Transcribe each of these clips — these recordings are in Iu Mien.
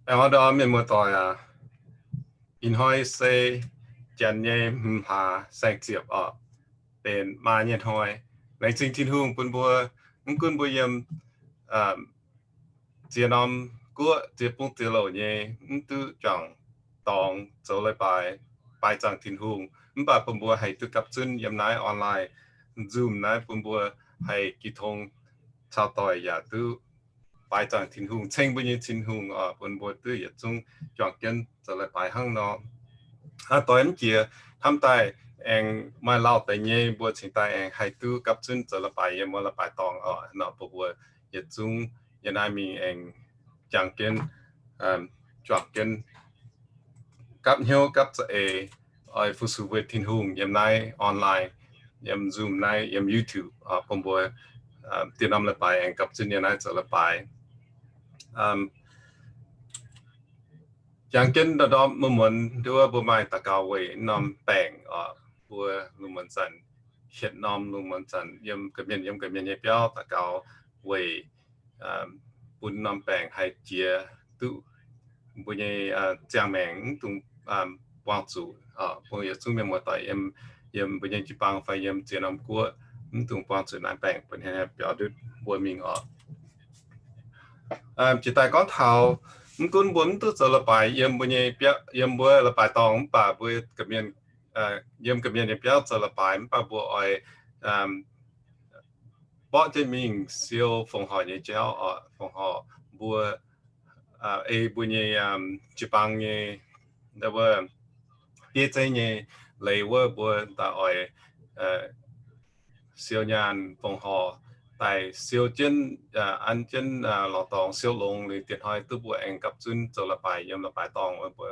Aengx oix ndorm mienh muoz-doic aac, ih hnoi se janx nyei hmz hlaax saeng-ziepc oc, benx maa nyei hnoi. Laengz zingh Tin-Hungh bun mbuo, mv gunv mbuo yiem ziex norm guoqv, ziex bung ziex louc nyei, mv duqv juangc dorngx zoux leiz-baaix, baaix zaangc Tin-Hungh, mv baac bun mbuo haih duqv gapv zunv yiem naaiv online Zoom naaiv, bun mbuo haih gi tong caux doic yaac duqv baaix zaangc Tin-Hungh, ceng mbuo nyei Tin-Hungh oc, bun mbuo duqv yietc zungv juangc jienv zoux leiz-baaix hnangv nor. Aa, doix mv jiex, hnamv daaih aengx maaih lauh deix nyei, mbuo cingx daaih aengx haih duqv gapv zunv zoux leiz-baaix yiem wuov leiz-baaix dorngh oc. Nor bun mbuo yietc zungv yiem naaiv mingh aengx jangx jienv, juangc jienv gapv hnyouv gapv za'eix, oix fu-sux mbuo Tin-Hungh yiem naaiv online, yiem Zoom naaiv, yiem YouTube, bun mbuo dieh norm leiz-baaix aengx gapv zunv yiem naaiv zoux leiz-baaix. Jangx jienv ndorm-ndorm muonz-muonz nduov mbuo maaih daux gaux weic norm baengc oc. Mbuo lungh muonz zanc, hietc norm lungh muonz zanc yiem ga'mienh, yiem ga'mienh nyei biauv daux gaux weic bun norm baengc haih jiex duqv mbuo nyei ziangh maengc, mv dungx buangh zuqc. Bun yietc zungv mienh muoz-doic yiem mbuo nyei jiu-baang fai yiem ziex norm guoqv, mv dungx buangh zuqc naaiv baengc bun biaux ndutv mbuo mingh oc. Jiex daaih gorngv taux, mv gunv mbuo mv duqv zoux leiz-baaix yiem mbuo nyei biauv, yiem mbuo leiz-baaix dorngh, mv baac mbuo ga'mienh, yiem ga'mienh nyei biauv zoux leiz-baaix, mv baac mbuo oix mborqv jienv mingh siou fongc horc nyei jauv oc. Fongc horc mbuo, ei mbuo nyei jiu-baang nyei, wuov, bieiv zeiv nyei leiz wuov, mbuo daaih oix siou nyaanh fongc horc daaih siou jienv, an jienv lorz dorngx siou longx liuz, dieh hnoi duqv mbuo aengx gapv zunv zoux leiz-baaix yiem leiz-baaix dorngh wuov, mbuo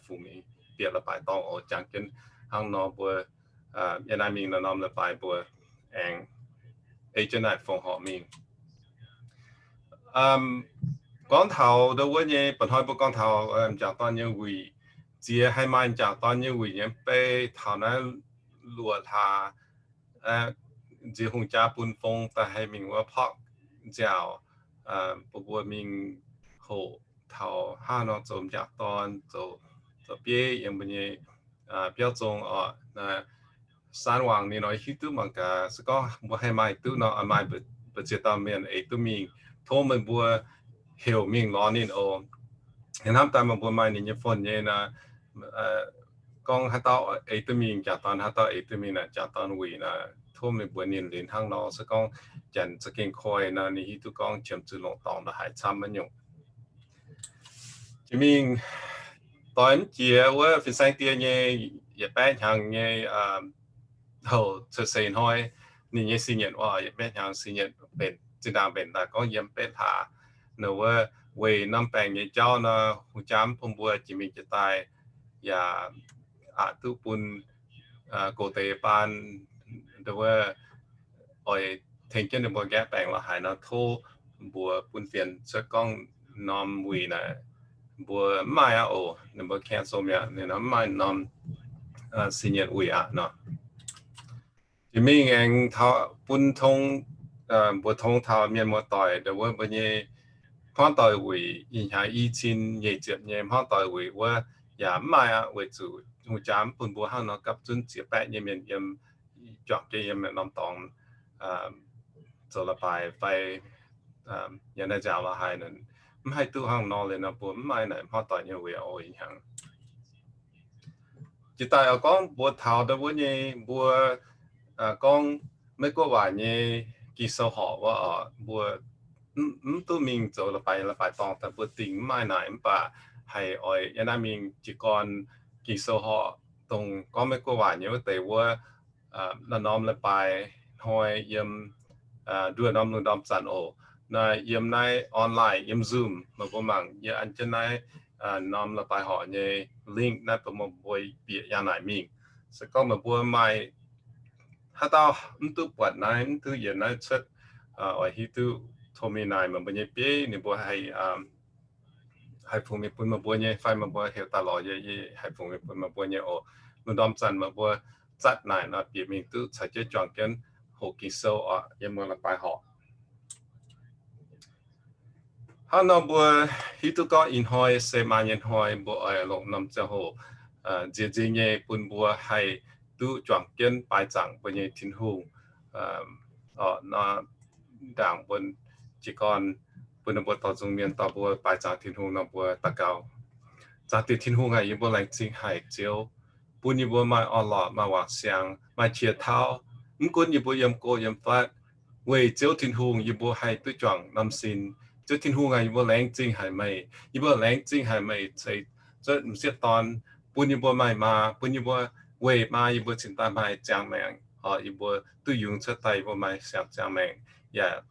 fungx mingh bieqc leiz-baaix dorngh oc. Jangx jienv hnangv nor mbuo yiem naaiv mingh norm-norm leiz-baaix mbuo aengx ei jienv naaic fongc horc mingh. Gorngv taux ndo wuov nyei, ba'hnoi mbuo gorngv taux m'jangc dorn nyei wuic. Ziex haih maaih m'jangc dorn nyei wuic nyei mv bei, taux naaiv luoqc hlaax, nziex hungh jaa bun fong daaih haih mingh wuov porc nziaauc, bun mbuo mingh hoqc taux haaix nor zoux m'jangc dorn, zoux bieiv yiem mbuo nyei biauv zong oc. Saan wangc ninh oix hiuv duqv mangc gaax. Se gorngv mbuo haih maaih duqv nor, maaih mbu'ziex dauh mienh eix duqv mingh, tov meih mbuo heuc mingh lorz ninh oc. Hnamv daaih meih mbuo maaih ninh nyei phone nyei nor, gorngv haaix dauh eix duqv mingh m'jangc dorn, haaix dauh eix duqv mingh naaic m'jangc dorn wuic nor, tov meih mbuo ninh liuz hnangv nor. Se gorngv janx za'gengh koi nor, ninh hiuv duqv gorngv qiemx zuqc longc dorngx ndongc haaix camv maiv nyungc. Jiex mingh doix mv jiex wuov fin-saeng die nyei yietc baeqv hnyangx nyei, houc cuotv seix hnoi, ninh nyei singx nyetc oc, yietc baeqv hnyangx singx nyetc benx zinh ndaangc mbenc daaih gorngv yiem betv hlaax. Nor wuov weic norm baengc nyei jauv nor, hungh jaa mv bun mbuo jiex mingh jiex daaih, yaac aqc duqv bun gox deix baan, ndo wuov, oix tengx jienv ninh mbuo nqaeqv baengc la'haaix nor, tov mbuox bun fienx cuotv gorngv norm wuic naaic mbuo mv maaih aqv oc, ninh mbuo cancel mi'aqv, ninh mv maaih norm singx nyetc wuic aqv nor. Jiex mingh aengx taux bun tong, mbuox tong taux mienh muoz-doic ndo wuov mbuo nyei hmuangv doic wuic, ih hnyangx i cin nyeic ziepc nyei hmuangv doic wuic wuov yaac mv maaih aqv, weic zuqc hungh jaa mv bun mbuo hnangv nor gapv zunv ziex baeqv nyei mienh yiem, juangc jienv yiem norm dorngx zoux leiz-baaix fai yiem naaiv nziaaux la'haaix nor, mv haih duqv hnangv nor liuz nor, mbuo mv maaih naaic hmuangv doic nyei wuic oc ih hnyangx. Jiex daaih oix gorngv mbuox taux ndo wuov nyei mbuo gorngv Meiv-Guoqv waac nyei Ging-Sou horc wuov oc, mbuo mv duqv mingh zoux leiz-baaix, leiz-baaix dorngh daaih mbuo dingh mv maaih naaic, mv baac haih oix yiem naaiv mingh jiez gorn Ging-Sou horc, dongh gorngv Meiv-Guoqv waac nyei wuov deix wuov, norm-norm leiz-baaix hnoi yiem nduoh norm lungh ndorm zanc oc. Naaiv yiem naaiv online, yiem Zoom, meih mbuo mangc yie an jienv naaiv norm leiz-baaix horc nyei link naaiv bun meih mbuo bieqc yangh naaic mingh. Se gorngv meih mbuo maaih haaix dauh mv duqv buatc naaiv, mv duqv yienc naaiv cuotv, oix hiuv duqv tov mingh naaic meih mbuo nyei bieiv, ninh mbuo haih haih fungx mingh bun meih mbuo nyei, fai meih mbuo heuc daaih lorz yie, yie haih fungx mingh bun meih mbuo nyei oc. Lungh ndorm zanc meih mbuo zatv naaic nor, bieqc mingh duqv caux jienv juangc jienv hoqc Ging-Sou oc, yiem muoz-leiz-baaix horc. Hnangv nor mbuo hiuv duqv gorngv ih hnoi se maaih nyei hnoi mbuo oix longc norm ziangh hoc nziex nziex nyei bun mbuo haih duqv juangc jienv baaix zaangc mbuo nyei Tin-Hungh. Orqc, nor ndaangc mbuo jiez gorn bun ninh mbuo dorh nzung mienh dorh mbuo baaix zaangc Tin-Hungh nor mbuo daux gaux. Zaangc Diex Tin-Hungh aac, yie mbuo laengz zingh haic Ziouv, bun yie mbuo maaih orn-lorqc, maaih wangc siangx, maaih qiex tauv. Mv gunv yie mbuo yiem go yiem fatv, weic Ziouv Tin-Hungh yie mbuo haih duqv juangc norm sin. Ziouv Tin-Hungh aac, yie mbuo laengz zingh haic meih. Yie mbuo laengz zingh haic meih ceix cuotv m'sieqv dorn bun yie mbuo maaih maa, bun yie mbuo weic maa yie mbuo cingx daaih maaih ziangh maengc, yie mbuo duqv yungz cuotv daaih yie mbuo maaih siang ziangh maengc, yaac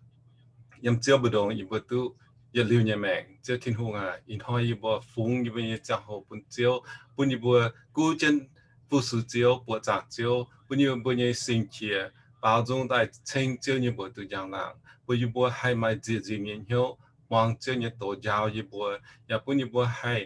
yiem Ziouv mbu'ndongx yie mbuo duqv yietc liuz nyei maengc. Ziouv Tin-Hungh aac, ih hnoi yie mbuo fungx yie mbuo nyei ziangh hoc bun Ziouv, bun yie mbuo gu jienv fu-sux Ziouv, buoqc zaangc Ziouv, bun yie mbuo nyei sing-qiex baaux nzung daaih ceng Ziouv nyei mbuox duqv njang-laangc, bun yie mbuo haih maaih nzieqc nzingc nyei hnyouv muangx Ziouv nyei doz njaaux yie mbuo, yaac bun yie mbuo haih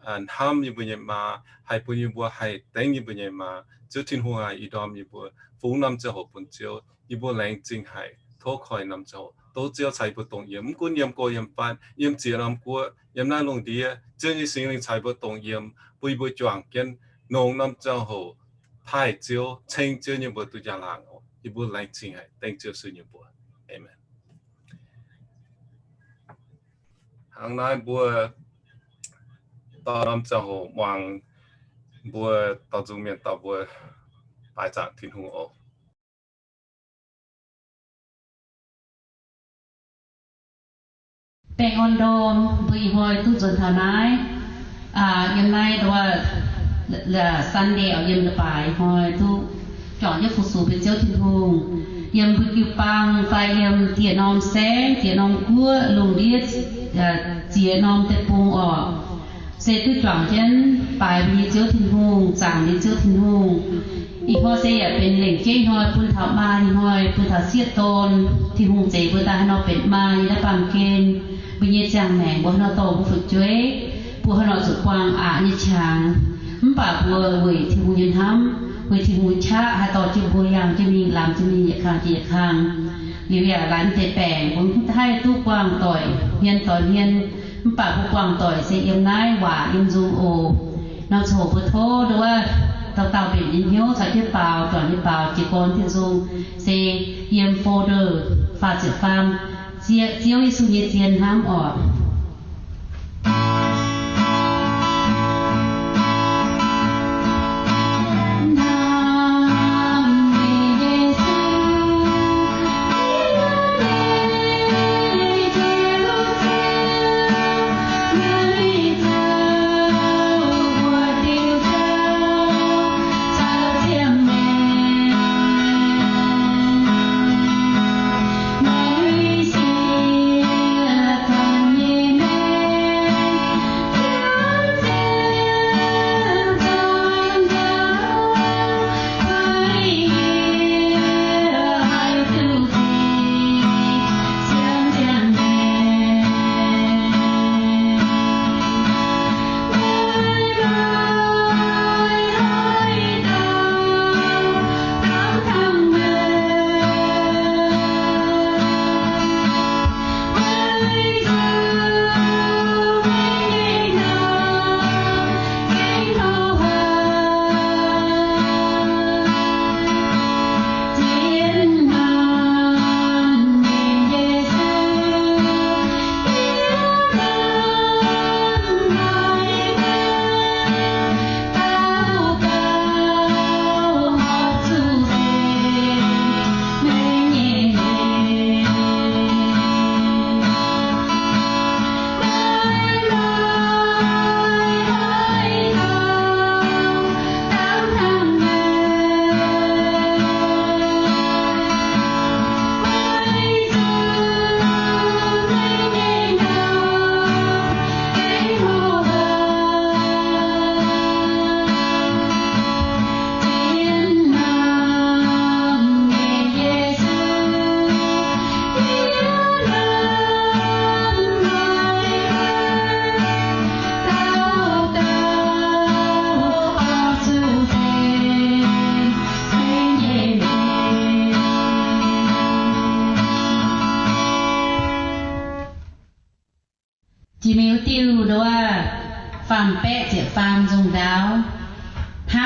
hnamv yie mbuo nyei maa, haih bun yie mbuo haih dengv yie mbuo nyei maa. Ziouv Tin-Hungh aac, ih ndorm yie mbuo fungx norm ziangh hoc bun Ziouv, yie mbuo laengz zingh haic. Tov koi norm ziangh hoc dov Ziouv caux yie mbuo dongh yiem, mv gunv yiem go yiem fatv, yiem ziex norm guoqv, yiem naaiv lungh ndiev, Ziouv nyei Singx Lingh caux yie mbuo dongh yiem, bun yie mbuo juangc jienv nongx norm ziangh hoc taaih Ziouv, ceng Ziouv nyei mbuox duqv njang-laangc oc. Yie mbuo laengz zingh haic, dengv Ziouv Yesu nyei mbuox. Aamen. Hnangv naaiv mbuo dorh norm ziangh hoc muangx mbuo dorh nzung mienh dorh mbuo baaix zaangc Tin-Hungh oc. Baengh orn ndorm mbuo ih hnoi duqv nzuonx taux naaiv, yiem naaiv Sunday oc, yiem leiz-baaix hnoi duqv juangc jienv fu-sux mbuo Ziouv Tin-Hungh. Yiem mbuo jiu-baang fai yiem dieh norm saengv, dieh norm guoqv, lungh ndiev ziex norm deic-bung oc, se duqv juangc jienv baaix mbuo nyei Ziouv Tin-Hungh, zaangc mbuo nyei Ziouv Tin-Hungh. Ih hnoi se yaac benx lengc jeiv hnoi bun taux maa nyei hnoi, bun taux sieqv dorn, Tin-Hungh zeix mbuo daaih haaix nor benx maa nyei naaiv baamh gen. Mbuo nyei ziangh maengc mbuo haaix nor dorh mbuo fu'jueiv, mbuo haaix nor zuqc buangh aqc nyei qangx. Mv baac mbuo weic Tin-Hungh nyei hnamv, weic Tin-Hungh qaqv haih dorh jienv mbuo yangh jienv mingh, lamz jienv mingh yietc kang jiex yietc kang. Liuz yaac laanh deix baengc mbuo mv haih duqv buangh doic hmien doix hmien, mv baac mbuo buangh doic se yiem naaiv waac yiem nzung oc. Norm ziangh hoc mbuo tov nduov dauh dauh mbenc nyei hnyouv caux jienv baaux, juangc nyei baaux jiez gorn jienv nzung, se yiem folder faah ziepc faam, Ziouv Yesu nyei zien hnamv oc.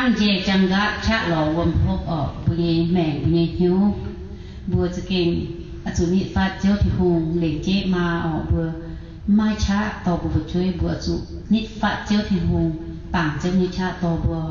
Njiec jangx nqaatv qaqv lorz wuom hopv orqc, mbuo nyei maengc, mbuo nyei hnyouv, mbuo za'gengh oix zuqc nitv fatv Ziouv Tin-Hungh lengc jeiv maa orqc. Mbuo maiv qaqv dorh mbuo fu'jueiv, mbuo oix zuqc nitv fatv Ziouv Tin-Hungh, bangc Ziouv nyei qaqv dorh mbuo.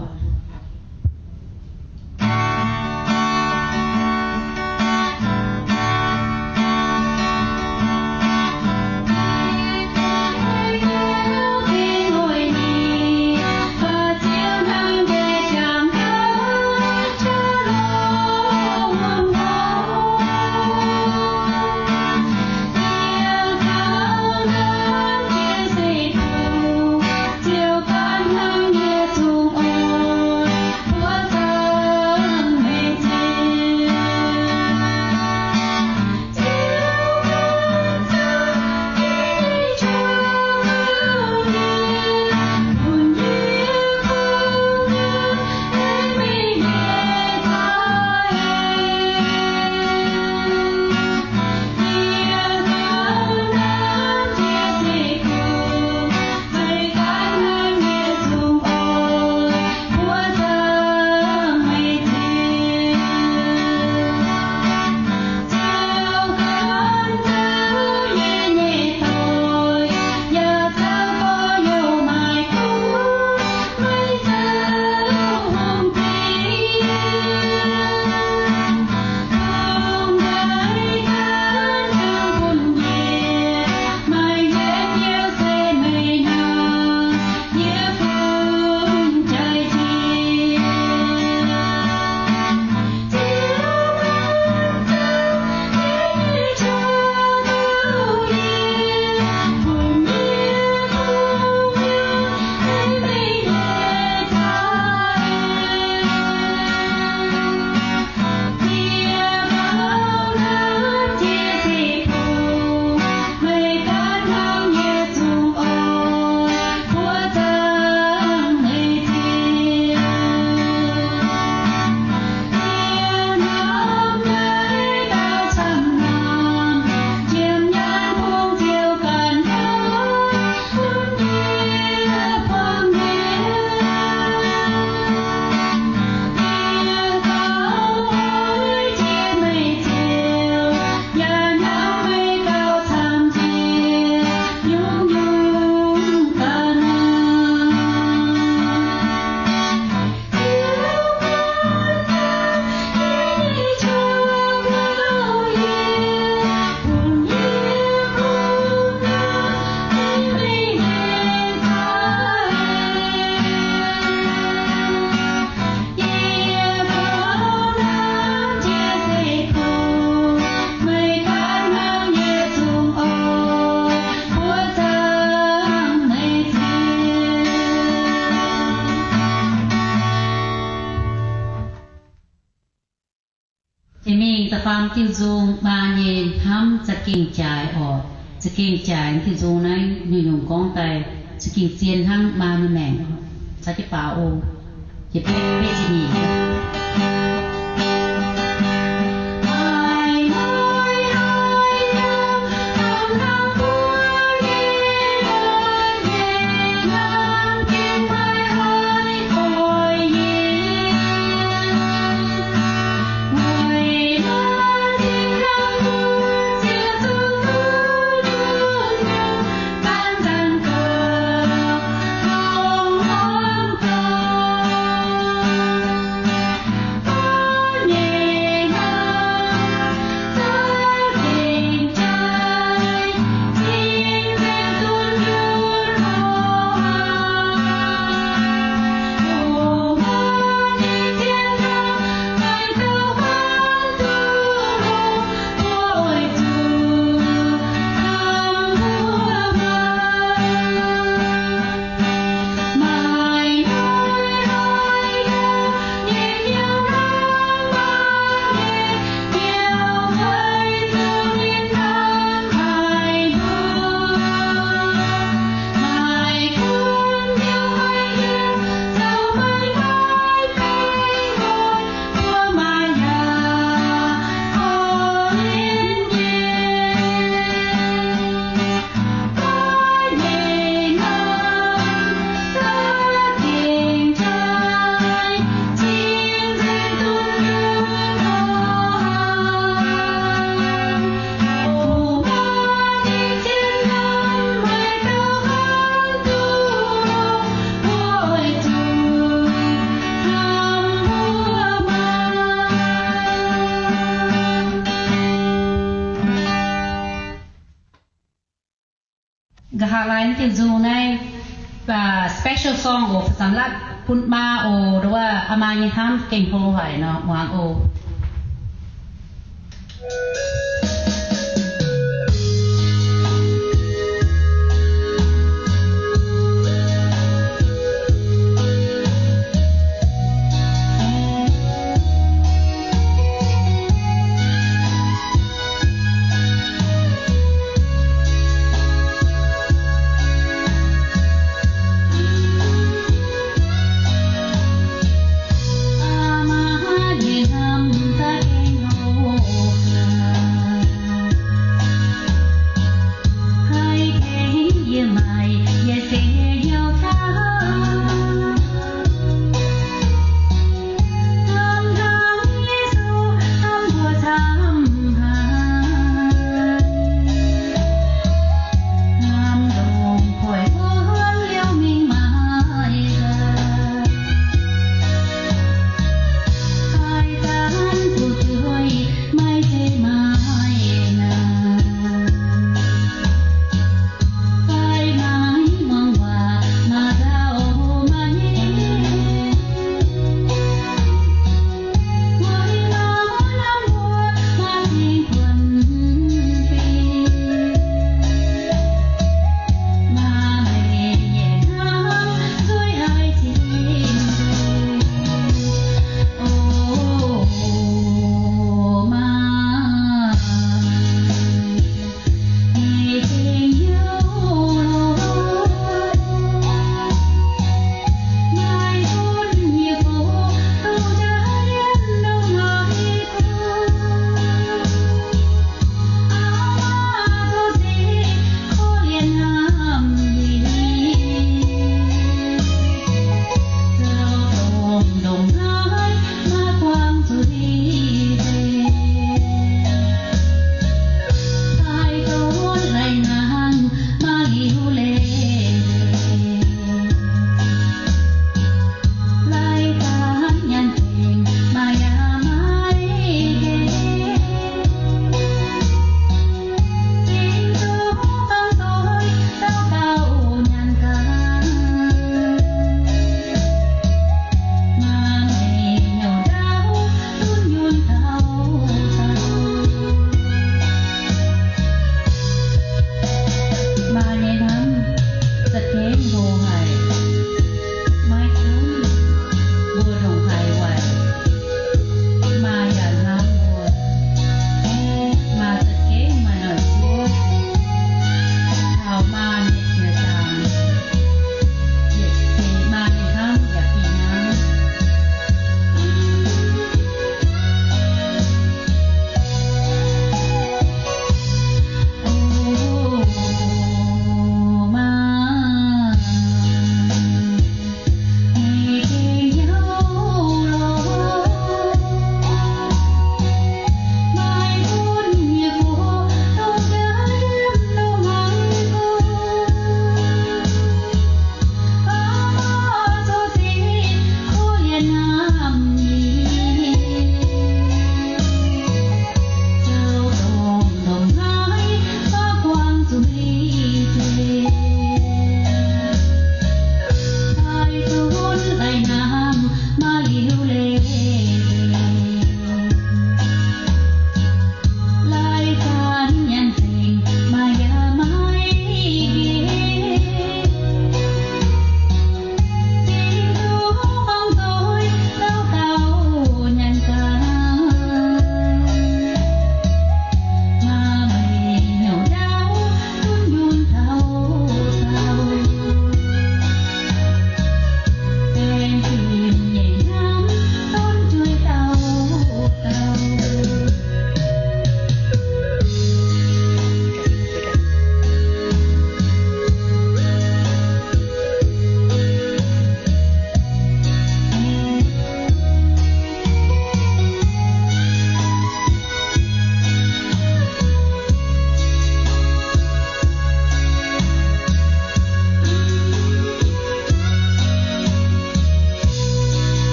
Jiex mingh da'faam diuh nzung maa nyei hnamv za'gengh jaaix orqc. Za'gengh jaaix diuh nzung naaiv nyungc-nyungc gorngv daaih za'gengh zien hnangv maa nyei maengc. Caux jienv baaux oc. Yietc betv betv ziepc nyeic. Aa, lai naaiv diuh nzung naaiv, special song oc, fai zanc latv bun maa oc, nduov aa maa nyei hnamv gengh hlo haic nor, muangx oc.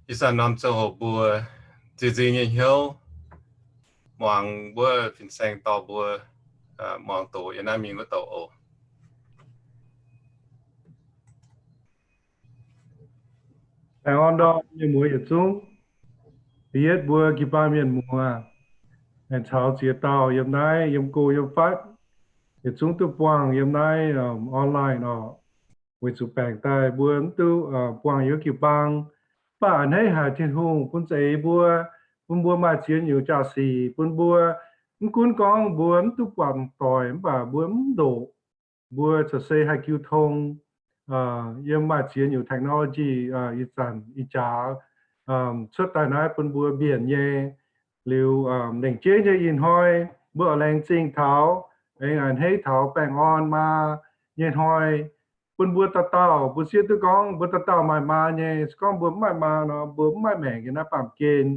Ih zanc norm ziangh hoc mbuo ziex nzingh nyei hnyouv muangx wuov fin-saeng dorh mbuo muangx doqc yiem naaiv mingh wuov douc oc. Aengx orn ndorm mienh muoz yietc zungv. Da'yietv mbuo jiu-baang mienh muoz, aengx caux ziex dauh yiem naaiv, yiem go yiem fatv, yietc zungv duqv buangh yiem naaiv online oc. Weic zuqc baengc daaih mbuo mv duqv buangh yiem jiu-baang, mv baac a'hneiv haic Tin-Hungh bun za'eix mbuo, bun mbuo maaih ziex nyungc jaa-sic bun mbuo. Mv gunv gorngv mbuo mv duqv buatc doic mv baac mbuo mv ndoqc, mbuo corc se haih jiu tong yiem maaih ziex nyungc technology ih zanc ih jaax cuotv daaih naaiv bun mbuo mbienc nyei. Liuz lengc jeiv nyei ih hnoi mbuo oix laengz zingh taux, aengx a'hneiv taux baengh orn maa nyei hnoi, bun mbuo dauh dauh, mbuo sieqv duqv gorngv mbuo dauh dauh maaih maa nyei. Se gorngv mbuo mv maaih maa nor, mbuo mv maaih maengc yiem naaiv baamh gen.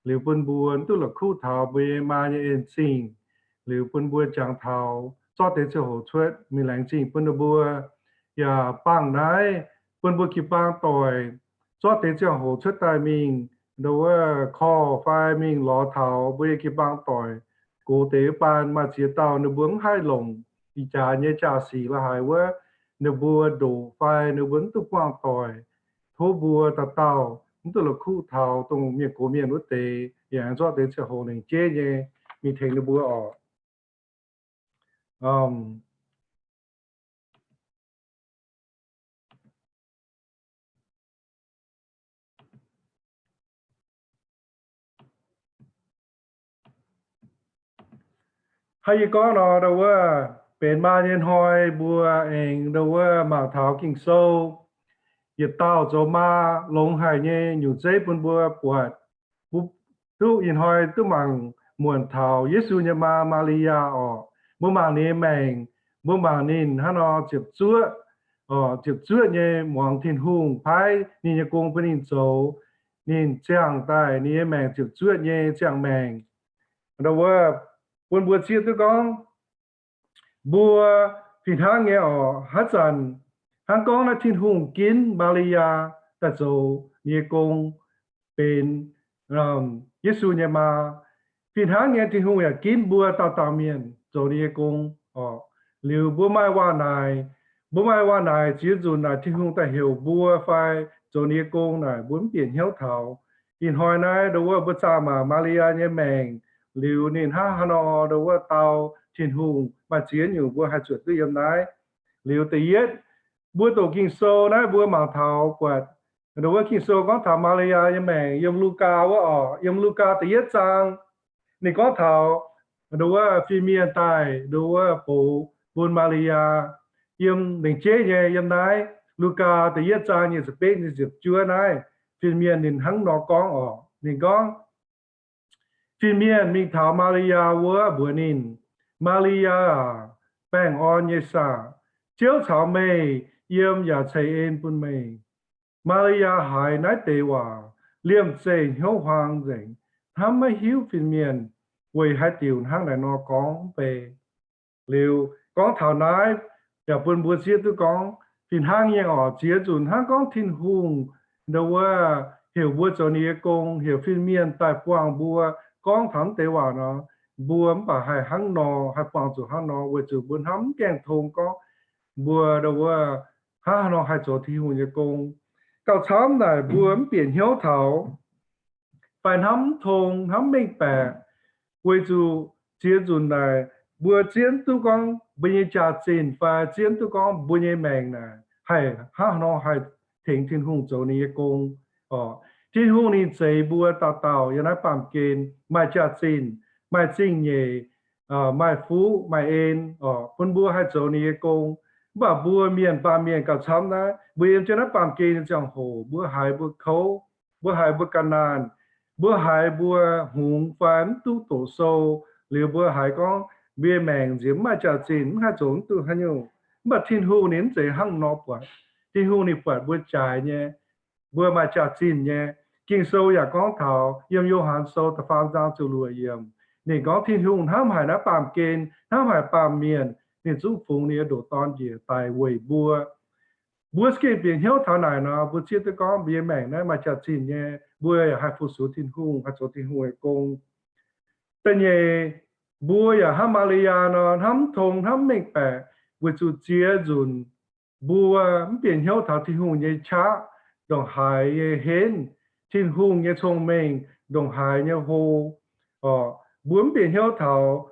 Liuz bun mbuo mv duqv la'kuqv taux mbuo nyei maa nyei en-zingh. Liuz bun mbuo jangx taux zorqv deix ziangh hoc cuotv mingh laengz zingh bun ninh mbuo. Yaac bangh naaiv bun mbuo jiu-baang doic zorqv deix ziangh hoc cuotv daaih mingh ndo wuov call fai mingh lorz taux mbuo nyei jiu-baang doic. Gox deix wuov baan maaih ziex dauh ninh mbuo mv haih longc ih jaax nyei jaa-sic la'haaix wuov, ninh mbuo ndoqc fai ninh mbuo mv duqv buangh doic. Tov mbuo dauh dauh mv duqv la'kuqv taux dongh mienh gox mienh wuov deix, yaac zorqv deix ziangh hoc lengc jeiv nyei mingh tengx ninh mbuo oc. Hnangv yie gorngv nor, ndo wuov benx maa nyei hnoi mbuo aengx ndo wuov mangc taux Ging-Sou, yietc dauh zoux maa longx haic nyei nyungc zeiv bun mbuo buatc. Mbuo duqv ih hnoi duqv mangc muonc taux Yesu nyei maa, Maa^li^yaa, oc. Mbuo mangc ninh nyei maengc, mbuo mangc ninh hnangv nor ziepc zuoqv, ziepc zuoqv nyei muangx Tin-Hungh paaiv ninh nyei gong bun ninh zoux. Ninh ziangh daaih ninh nyei maengc ziepc zuoqv nyei ziangh maengc. Ndo wuov bun mbuo zieqv duqv gorngv mbuo fih hnangv nyei oc. Haaix zanc hnangv gorngv naaiv Tin-Hungh ginv Maa^li^yaa daaih zoux ninh nyei gong, benx Yesu nyei maa. Fih hnangv nyei Tin-Hungh yaac ginv mbuo dauh dauh mienh zoux ninh nyei gong oc. Liuz mbuo maaih waac-naaic, mbuo maaih waac-naaic ziex nzunc naaic Tin-Hungh daaih heuc mbuo fai zoux ninh nyei gong naaic mbuo mv bieqc hnyouv taux. Ih hnoi naaiv ndo wuov mbuo zaah mangc Maa^li^yaa nyei maengc, liuz ninh hnangv haaix nor ndo wuov dau Tin-Hungh, maaih ziex nyungc mbuo haih zuotc duqv yiem naaiv. Liuz da'yietv, mbuo doqc Ging-Sou naaiv mbuo mangc taux buatc ndo wuov Ging-Sou gorngv taux Maa^li^yaa nyei maengc yiem Lugaa wuov oc, yiem Lugaa da'yietv zaang. Ninh gorngv taux ndo wuov fin-mienh daaih ndo wuov boux bun Maa^li^yaa. Yiem lengc jeiv nyei yiem naaiv Lugaa da'yietv zaang nyic ziepc betv nyic ziepc juov naaiv, fin-mienh ninh hnangv nor gorngv oc. Ninh gorngv, fin-mienh mingh taux Maa^li^yaa wuov mbuox ninh, Maa^li^yaa aac, baengh orn nyei saah! Ziouv caux meih yiem yaac ceix en bun meih. Maa^li^yaa haiz naaiv deix waac, liemh zeih hnyouv huaang nzengc, hnamv maiv hiuv fin-mienh weic haaix diuc hnangv naaiv nor gorngv mv bei. Liuz gorngv taux naaiv yaac bun mbuo zieqv duqv gorngv fih hnangv nyei oc. Ziex nzunc hnangv gorngv Tin-Hungh ndo wuov heuc mbuo zoux ninh nyei gong, heuc fin-mienh daaih buangh mbuo, gorngv taux naaiv deix waac nor, mbuo mv baac haih hnangv nor, haih buangh zuqc hnangv nor weic zuqc mbuo hnamv mv gaengh tong gorngv mbuo ndo wuov hnangv haaix nor haih zoux Tin-Hungh nyei gong. Gauh camv naaic mbuo mv bieqc hnyouv taux fai hnamv mv tong, hnamv mv mengh baeqc, weic zuqc ziex nzunc naaic mbuo zieqv duqv gorngv mbuo nyei jaax-zinh fai zieqv duqv gorngv mbuo nyei maengc naaic haih hnangv haaix nor haih tengx Tin-Hungh zoux ninh nyei gong oc. Tin-Hungh ninh zeix mbuo dauh dauh yiem naaiv baamh gen maaih jaax-zinh, maaih zingh nyeic, maaih fuqv maaih en oc, bun mbuo haih zoux ninh nyei gong. Mv baac mbuo mienh baamh mienh gauh camv naaiv, mbuo yiem jienv naaiv baamh gen nyei ziangh hoc, mbuo haiz mbuo kouv, mbuo haiz mbuo ga'naanh, mbuo haiz mbuo hngongx fai mv duqv doqc sou, liuz mbuo haiz gorngv mbuo nyei maengc nziex mv maaih jaax-zinh, mv haih zoux mv duqv haaix nyungc. Mv baac Tin-Hungh ninh mv zeiz hnangv nor buatc. Tin-Hungh ninh buatc mbuo jaaix nyei, mbuo maaih jaax-zinh nyei. Ging-Sou yaac gorngv taux yiem Yo^han Sou da'faam zaang ziepc luoqc yiemc, ninh gorngv Tin-Hungh hnamv haic naaiv baamh gen, hnamv haic baamh mienh, ninh zungv fungx ninh nyei ndoqc Dorn njiec daic weic mbuo. Mbuo za'gengh bieqc hnyouv taux naaic nor, mbuo zieqv duqv gorngv mbuo nyei maengc naaiv maaih jaax-zinh nyei, mbuo yaac haih fu-sux Tin-Hungh, haih zoux Tin-Hungh nyei gong. Da'nyeic, mbuo yaac hnangv Maa^li^yaa nor, hnamv tong hnamv mengh baeqc, weic zuqc ziex nzunc mbuo mv bieqc hnyouv taux Tin-Hungh nyei qaqv, ndongc haaix nyei henv, Tin-Hungh nyei cong-mengh, ndongc haaix nyei hlo. Mbuo mv bieqc hnyouv taux,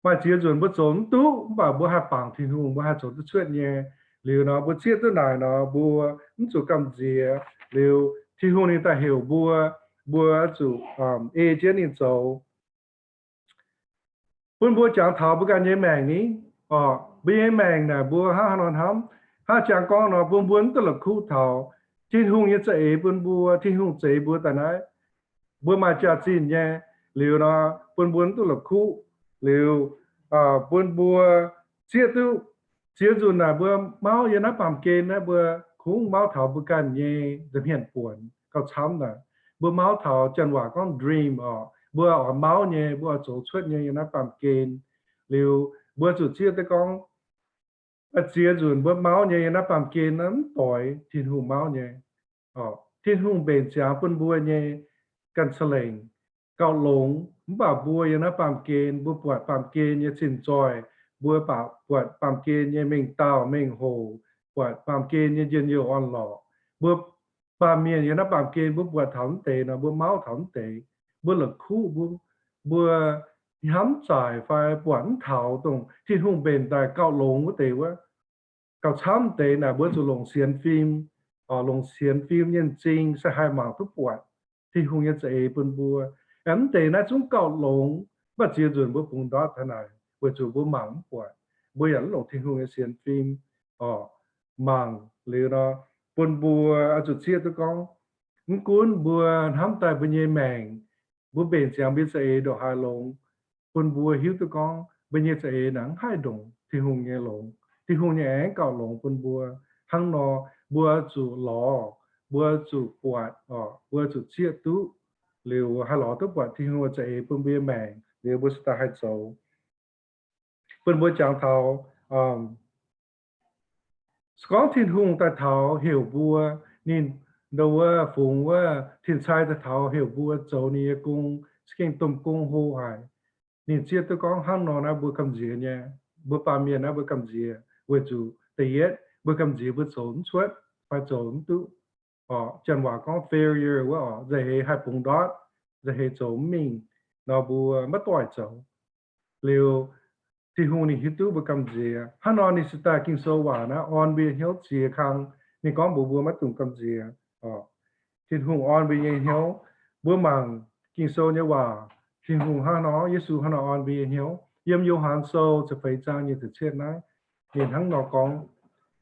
maaih ziex nzunc mbuo zoux mv duqv, mv baac mbuo haih bangc Tin-Hungh, mbuo haih zoux duqv cuotv nyei. Liuz nor, mbuo zieqv duqv naaic nor, mbuo mv zuqc gamh nziex. Liuz Tin-Hungh ninh daaih heuc mbuo, mbuo zuqc ei jienv ninh zoux. Bun mbuo jangx taux mbuo ganh nyei maengc ni, mbuo nyei maengc naaic mbuo hnangv haaix nor hnamv, hnangv jangx gorngv nor, bun mbuo mv duqv la'kuqv taux Tin-Hungh nyei za'eix bun mbuo, Tin-Hungh zeix mbuo daaih naaiv, mbuo maaih jaax-zinh nyei. Liuz nor, bun mbuo mv duqv la'kuqv. Liuz bun mbuo zieqv duqv, ziex nzunc naaic mbuo mauv yiem naaiv baamh gen naaiv, mbuo kungx mauv taux mbuo ganh nyei nza'hmien buonc gauh camv naaic. Mbuo mauv taux, janx waac gorngv dream oc, mbuo oix mauv nyei, mbuo oix zoux cuotv nyei yiem naaiv baamh gen. Liuz mbuo zuqc zieqv duqv gorngv, ziex nzunc mbuo mauv nyei yiem naaiv baamh gen naaiv mv doix Tin-Hungh mauv nyei. Tin-Hungh mbenc ziangx bun mbuo nyei ganh ca'lengc gauh longx, mv baac mbuo yiem naaiv baamh gen, mbuo buatc baamh gen nyei zinh zoih, mbuo buatc baamh gen nyei mengh dauh mengh hoc, buatc baamh gen nyei njien-youh orn-lorqc. Mbuo baamh mienh yiem naaiv baamh gen mbuo buatc taux mv deix nor, mbuo mauv taux mv deix, mbuo la'kuqv, mbuo, mbuo hnamv zaaic fai buatc mv taux dongh Tin-Hungh mbenc daaih gauh longx wuov deix wuov. Gauh camv deix naaic mbuo zuqc longc sienx fim, longc sienx fim nyei m'zing se haih mangc duqv buatc Tin-Hungh nyei za'eix bun mbuo. Mv deix naaiv zungv gauh longx, mv baac ziex nzunc mbuo bungx ndortv taux naaic weic zuqc mbuo mangc mv buatc. Mbuo yaac mv longc Tin-Hungh nyei sienx fim oc mangc liuz nor, bun mbuo oix zuqc zieqv duqv gorngv, mv gunv mbuo hnamv daaih mbuo nyei maengc, mbuo mbenc ziangx mbuo nyei za'eix ndongc haaix longx, bun mbuo hiuv duqv gorngv mbuo nyei za'eix naaic mv haih ndongc Tin-Hungh nyei longx. Tin-Hungh nyei aengx gauh longx bun mbuo. Hnangv nor, mbuo zuqc lorz, mbuo zuqc buatc oc, mbuo zuqc zieqv duqv, liuz haih lorz duqv buatc Tin-Hungh za'eix bun mbuo nyei maengc, liuz mbuo se daaih haih zoux. Bun mbuo jangx taux, se gorngv Tin-Hungh daaih taux heuc mbuo, ninh ndo wuov fungx wuov tin-cai daaih taux heuc mbuo zoux ninh nyei gong, se gengh domh gong hlo haic. Ninh zieqv duqv gorngv hnangv nor naaiv mbuo gamh nziex nyei, mbuo baamh mienh naaiv mbuo gamh nziex, weic zuqc da'yietv mbuo gamh nziex mbuo zoux mv cuotv fai zoux mv duqv. Janx waac gorngv failure wuov oc, nza'heix haih bungx ndortv, nza'heix zoux mv mingh nor mbuo maiv doic zoux. Liuz, Tin-Hungh ninh hiuv duqv mbuo gamh nziex. Hnangv nor ninh se daaih Ging-Sou waac naaiv orn mbuo nyei hnyouv ziex kang. Ninh gorngv mbuox mbuo maiv dungx gamh nziex. Tin-Hungh orn mbuo nyei hnyouv. Mbuo mangc Ging-Sou nyei waac, Tin-Hungh hnangv nor, Yesu hnangv nor orn mbuo nyei hnyouv. Yiem Yo^han Sou ziepc feix zaang nyei ziepc cietv naaiv, ninh hnangv nor gorngv.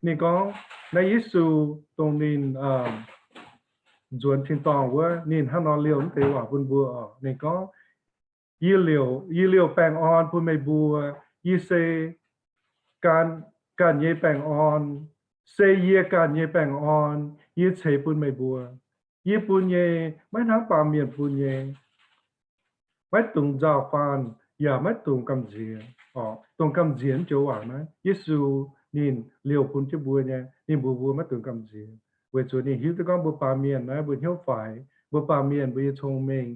Ninh gorngv naaiv Yesu dongh ninh nzuonx tin-dorngh wuov, ninh hnangv nor liouh mv deix waac bun mbuo oc. Ninh gorngv, Yie liouh, yie liouh baengh orn bun meih mbuo. Yie se ganh, ganh nyei baengh orn. Se yie ganh nyei baengh orn yie ceix bun meih mbuo. Yie bun nyei maiv hnangv baamh mienh bun nyei. Maiv dungx nzauh faanh yaac maiv dungx gamh nziex. Dongh gamh nziex joux waac naaiv, Yesu ninh liouh bun jienv mbuo nyei. Ninh mbuox mbuo maiv dungx gamh nziex weic zuqc ninh hiuv duqv gorngv mbuo baamh mienh naaiv mbuo hnyouv faix, mbuo baamh mienh mbuo nyei cong-mengh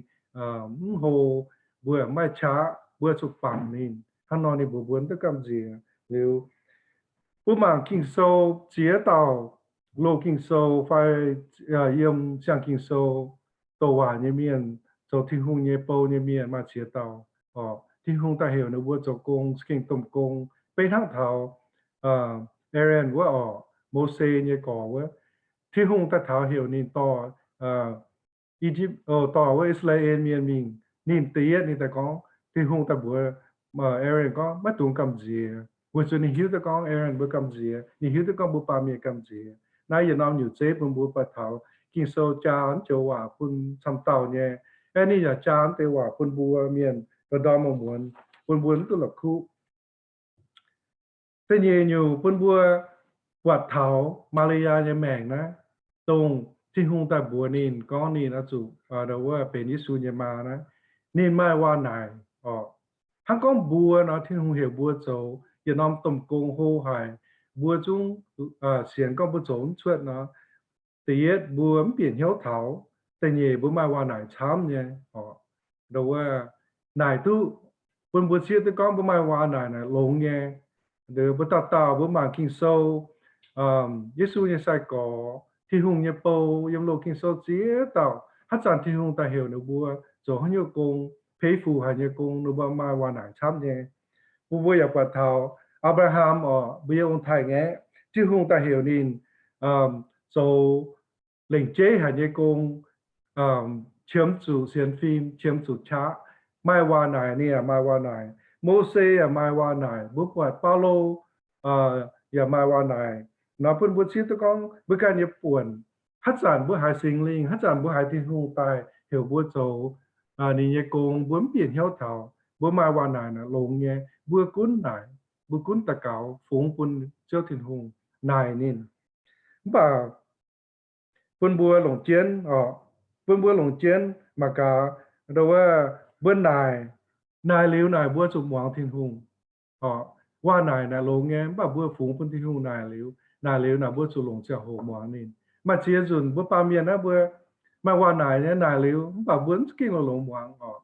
mv hlo, mbuo maaih qaqv, mbuo zuqc bangc ninh. Hnangv nor ninh mbuox mbuo mv duqv gamh nziex. Liuz, mbuo mangc Ging-Sou ziex dauh, loz Ging-Sou fai yiem siang-Ging-Sou douc waac nyei mienh, zoux Tin-Hungh nyei bou nyei mienh maaih ziex dauh. Tin-Hungh daaih heuc ninh mbuo zoux gong, za'gengh domh gong, beiv hnangv taux Aaron wuov oc, Mose nyei gorx wuov. Tin-Hungh daaih taux heuc ninh dorh I^yipv, dorh wuov I^saa^laa^en Mienh mingh. Ninh da'yietv ninh daaih gorngv, Tin-Hungh daaih mbuox Aaron gorngv, maiv dungx gamh nziex, weic zuqc ninh hiuv duqv gorngv Aaron mbuo gamh nziex, ninh hiuv duqv gorngv mbuo baamh mienh gamh nziex. Naaiv yietc norm nyutc zeiv bun mbuo buatc taux Ging-Sou jaa naaiv joux waac bun camv dauh nyei. Aeqv, ninh yaac jaa naaiv deix waac bun mbuo mienh ndorm-ndorm muonz, bun mbuo mv duqv la'kuqv. Da'nyeic nyungc bun mbuo buatc taux Maa^li^yaa nyei maengc naaiv, dongh Tin-Hungh daaih mbuox ninh gorngv ninh oix zuqc wuov benx Yesu nyei maa naaiv, ninh maaih waac-naaic oc. Hnangv gorngv mbuo nor, Tin-Hungh heuc mbuo zoux yietc norm domh gong hlo haic, mbuo zungv sienx gorngv mbuo zoux mv cuotv nor. Da'yietv mbuo mv bieqc hnyouv taux. Da'nyeic mbuo maaih waac-naaic camv nyei oc. Nduov wuov naaic duqv bun mbuo zieqv duqv gorngv mbuo maaih waac-naaic naaic longx nyei. Mbuo dauh dauh mbuo mangc Ging-Sou, Yesu nyei sai-gorx, Tin-Hungh nyei bou yiem loz Ging-Sou zieqv dauh, haaix zanc Tin-Hungh daaih heuc ninh mbuo zoux haaix nyungc gong, peix fuc haic nyei gong, ninh mbuo maaih waac-naaic camv nyei. Bun mbuo yaac buatc taux Apc^laa^ham oc, mbuo yiem ong-taaix ngaeqv, Tin-Hungh daaih heuc ninh zoux lengc jeiv haic nyei gong, qiemx zuqc sienx fim, qiemx zuqc qaqv, maaih waac-naaic, ninh yaac maaih waac-naaic. Mose yaac maaih waac-naaic. Mbuo buatc Baulo yaac maaih waac-naaic. Nor bun mbuo zieqv duqv gorngv mbuo ganh nyei buonc, haaix zanc mbuo haiz Singx Lingh, haaix zanc mbuo haiz Tin-Hungh daaih heuc mbuo zoux ninh nyei gong, mbuo mv bieqc hnyouv taux, mbuo maaih waac-naaic naaic longx nyei. Mbuo gunv naaic, mbuo gunv daux gaux fungx bun Ziouv Tin-Hungh naaic ninh. Mv baac bun mbuo longc jienv oc, bun mbuo longc jienv mangc gaax, nduov wuov mbuo naaic, naaic liuz naaic mbuo zuqc muangx Tin-Hungh. Waac-naaic naaic longx nyei, mv baac mbuo fungx bun Tin-Hungh naaic liuz, naaic liuz naaic mbuo zuqc longc ziangh hoc muangx ninh. Maaih ziex nzunc mbuo baamh mienh naaiv mbuo maaih waac-naaic nyei naaic liuz, mv baac mbuo mv za'gengh longx-longx muangx oc.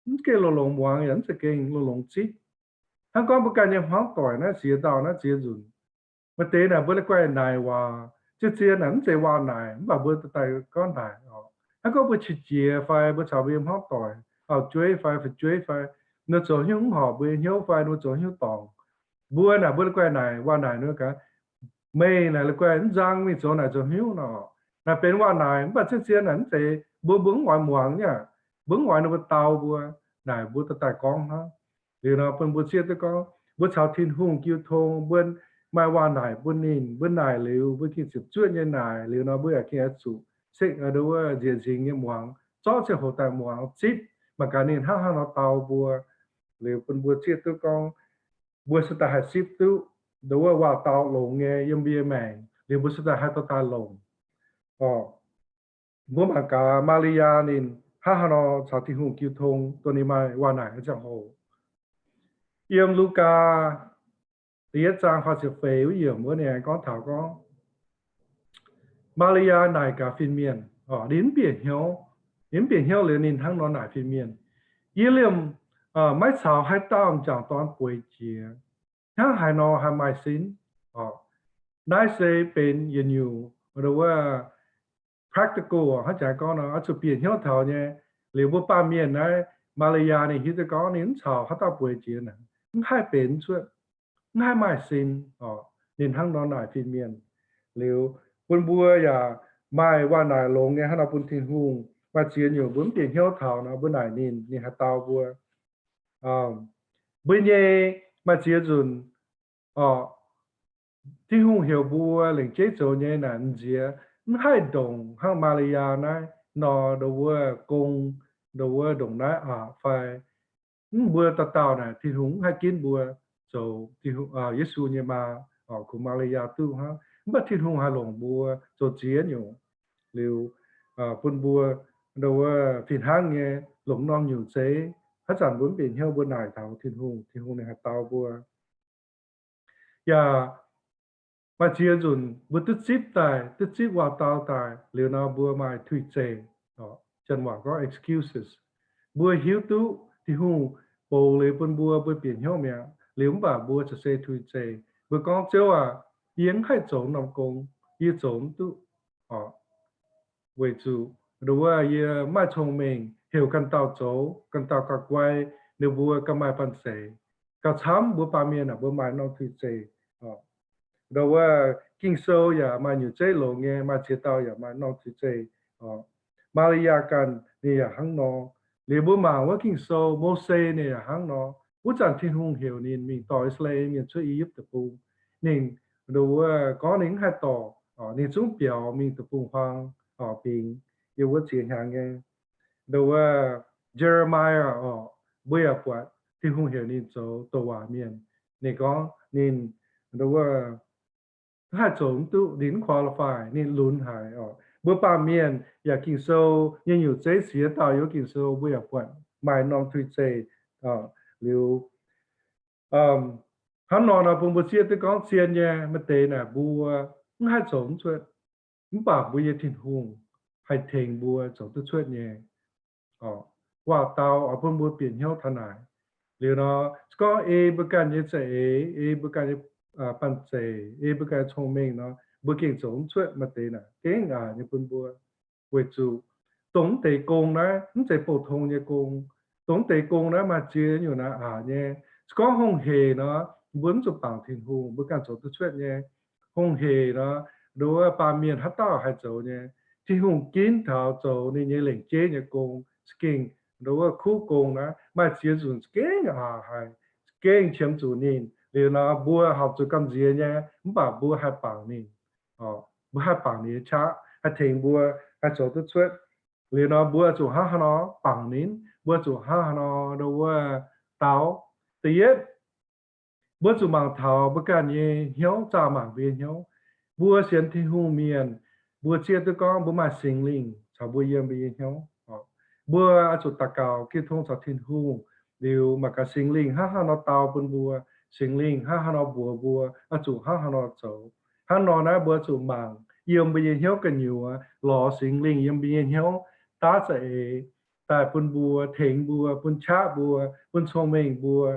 Mv za'gengh longx-longx muangx yaac mv za'gengh longx-longx zipv. Hnangv gorngv mbuo ganh nyei hmuangv doic naaiv ziex dauh naaiv ziex nzunc, maaih deix naaic mbuo la'guaih naaic waac, zien-zien naaic mv zeiz waac-naaic, mv baac mbuo daaih gorngv naaic oc. Hnangv gorngv mbuo qiex jiez fai mbuo caux mbuo nyei hmuangv doic, auv-jueiv fai fu'jueiv fai, ninh zoux hnyouv mv horpc mbuo nyei hnyouv fai ninh zoux hnyouv dorngc, mbuo naaic mbuo la'guaih naaic waac-naaic nor gaax, meih naaic la'guaih mv nzang mingh zoux naaic zoux hnyouv nor. Naaic benx waac-naaic mv baac zien-zien naaic mv zeiz, mbuo mbuo mv oix muangx nyei, mbuo mv oix ninh mbuo dau mbuo. Naaic mbuo daaih daaih gorngv hnangv. Liuz nor bun mbuo zieqv duqv gorngv mbuo caux Tin-Hungh jiu tong, mbuo maaih waac-naaic bun ninh, mbuo naaic liuz mbuo gengh ziepc zuoqv nyei naaic liuz nor mbuo yaac gengh oix zuqc se nduov wuov nzieqc nzingx nyei muangx, zorqv ziangh hoc daaih muangx zipv, mangc gaax ninh hnangv haaix nor dau mbuo. Liuz bun mbuo zieqv duqv gorngv mbuo se daaih haih zipv duqv nduov wuov waac-dau longx nyei yiem mbuo nyei maengc, liuz mbuo se daaih haih dorh daaih longc. Mbuo mangc gaax Maa^li^yaa ninh hnangv haaix nor caux Tin-Hungh jiu tong, dongh ninh maaih waac-naaic nyei ziangh hoc. Yiem Lugaa da'yietv zaang faah ziepc feix wuov yiemc wuov ninh gorngv taux gorngv, Maa^li^yaa naaic gaax fin-mienh, ninh mv bieqc hnyouv, ninh mv bieqc hnyouv liuz ninh hnangv nor naaic fin-mienh, Yie liemh maiv caux haaix dauh m'jangc dorn bueix jiex. Hnangv haaix nor haih maaih sin? Naaiv se benx yietc nyungc nduov wuov practical, hnangv jaax gorngv nor, oix zuqc bieqc hnyouv taux nyei. Liuz mbuo baamh mienh naaiv, Maa^li^yaa ninh hiuv duqv gorngv ninh mv caux haaix dauh bueix jiex naaic, mv haih benx cuotv, mv haih maaih sin. Ninh hnangv nor naaic fin-mienh. Liuz bun mbuo yaac maaih waac-naaic longx nyei hnangv nor bun Tin-Hungh. Maaih ziex nyungc mbuo mv bieqc hnyouv taux nor, mbuo naaic ninh, ninh haih dau mbuo. Mbuo nyei maaih ziex nzunc, Tin-Hungh heuc mbuo lengc jeiv zoux nyei naaic m'nziex mv haih ndongc hnangv Maa^li^yaa naaiv nor, nduov wuov gong, nduov wuov ndongc naaiv aqc fai mv, mbuo dauh dauh naaic Tin-Hungh mv haih ginv mbuo zoux Yesu nyei maa, kungx Maa^li^yaa duqv hnangv. Mv baac Tin-Hungh haih longc mbuo zoux ziex nyungc. Liuz bun mbuo nduov wuov fih hnangv nyei longc norm nyungc zeiv. Haaix zanc mbuo mv bieqc hnyouv mbuo naaic taux Tin-Hungh, Tin-Hungh ninh haih dau mbuo. Yaac maaih ziex nzunc mbuo duqv zipv daaih, duqv zipv waac-dau daaih liuz nor, mbuo maaih tuix zeih, janx waac gorngv excuses. Mbuo hiuv duqv Tin-Hungh bouc liuz bun mbuo, mbuo bieqc hnyouv mi'aqv liuz, mv baac mbuo za'gengh tuix zeih. Mbuo gorngv, Ziouv aac, yie mv haih zoux norm gong, yie zoux mv duqv. Weic zuqc nduov wuov yie mv maaih cong-mengh, heuc ganh dauh zoux, ganh dauh gauh guai, ninh mbuo gauh maaih banh zeic. Gauh camv mbuo baamh mienh aah, mbuo maaih norm tuix zeih. Nduov wuov Ging-Sou yaac maaih nyungc zeiv longx nyei, maaih ziex dauh yaac maaih norm tuix zeih. Maa^li^yaa ganh ninh yaac hnangv nor. Liuz mbuo mangc wuov Ging-Sou, Mose ninh yaac hnangv nor. Wuov zanc Tin-Hungh heuc ninh mingh dorh I^saa^laa^en Mienh cuotv I^yipv Deic-Bung, ninh nduov wuov gorngv ninh mv haih dorh, ninh zungv biaux mingh deic-bung-huaang bingx, yiem wuov ziex hnyangx nyei. Nduov wuov Jeremiah oc, mbuo yaac buatc Tin-Hungh heuc ninh zoux douc waac mienh. Ninh gorngv ninh nduov wuov mv haih zoux mv duqv, ninh mv qualify, ninh lunx haic oc. Mbuo baamh mienh yaac Ging-Sou nyei nyungc zeiv ziex dauh yiem Ging-Sou mbuo yaac buatc maaih norm tuix zeih. Liuz Hnangv nor nor bun mbuo zieqv duqv gorngv zien nyei, maaih deix naaic mbuo mv haih zoux mv cuotv, mv baac mbuo nyei Tin-Hungh haih tengx mbuo zoux duqv cuotv nyei. Waac-dau oix bun mbuo bieqc hnyouv taux naaic. Liuz nor, se gorngv ei mbuo ganh nyei za'eix, ei mbuo ganh nyei banh zeic, ei mbuo ganh nyei cong-mengh nor, mbuo gengh zoux mv cuotv maaih deix naaic gengh aqc nyei bun mbuo. Weic zuqc dongh mv deix gong naaiv mv zeiz bouh tong nyei gong. Dongh mv deix gong naaiv maaih ziex nyungc naaiv aqc nyei. Se gorngv hungh heic nor, mbuo mv zuqc bangc Tin-Hungh, mbuo ganh zoux duqv cuotv nyei. Hungh heic nor, nduov baamh mienh haaix dauh haih zoux nyei. Tin-Hungh ginv taux zoux ninh nyei lengc jeiv nyei gong, za'gengh nduov kuv gong naaiv maaih ziex nzunc za'gengh aqc haic, za'gengh qiemx zuqc ninh. Liuz nor mbuo horpc zuqc gamh nziex nyei, mv baac mbuo haih bangc ninh. Mbuo haih bangc ninh nyei qaqv, haih tengx mbuo haih zoux duqv cuotv. Liuz nor mbuo zuqc hnangv haaix nor bangc ninh, mbuo zuqc hnangv haaix nor nduov dau. Da'yietv, mbuo zuqc mangc taux mbuo ganh nyei hnyouv, zaah mangc mbuo nyei hnyouv. Mbuo sienx Tin-Hungh mienh, mbuo zieqv duqv gorngv mbuo maaih Singx Lingh caux mbuo yiem mbuo nyei hnyouv. Mbuo zuqc daux gaux, gitv tong caux Tin-Hungh, liuz mangc gaax Singx Lingh hnangv haaix nor dau bun mbuo, Singx Lingh hnangv haaix nor mbuox mbuo oix zuqc hnangv haaix nor zoux. Hnangv nor naaiv mbuo zuqc mangc yiem mbuo nyei hnyouv gu'nyuoz, lorz Singx Lingh yiem mbuo nyei hnyouv daav za'eix daaih bun mbuo, tengx mbuo, bun qaqv mbuo, bun cong-mengh mbuo,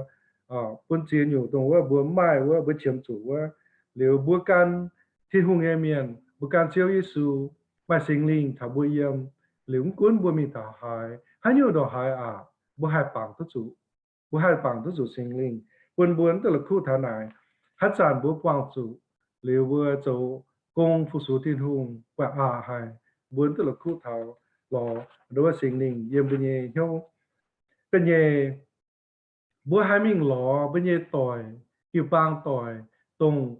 bun ziex nyungc dongh wuov mbuo mv maaih wuov, mbuo qiemx zuqc wuov. Liuz mbuo gan Tin-Hungh nyei mienh, mbuo gan Ziouv Yesu, maaih Singx Lingh taux mbuo yiem. Liuz mv gunv mbuo mingh taux haaix, haaix nyungc ndongc haaix aqc, mbuo haih bangc duqv zuqc. Mbuo haih bangc duqv zuqc Singx Lingh bun mbuo mv duqv la'kuqv taux naaic. Haaix zanc mbuo buangh zuqc, liuz mbuo zoux gong fu-sux Tin-Hungh buatc aqc haic, mbuo mv duqv la'kuqv taux lorz nduov Singx Lingh yiem mbuo nyei hnyouv. Ga'nyeic, mbuo haih mingh lorz mbuo nyei doic, jiu-baang doic, dongh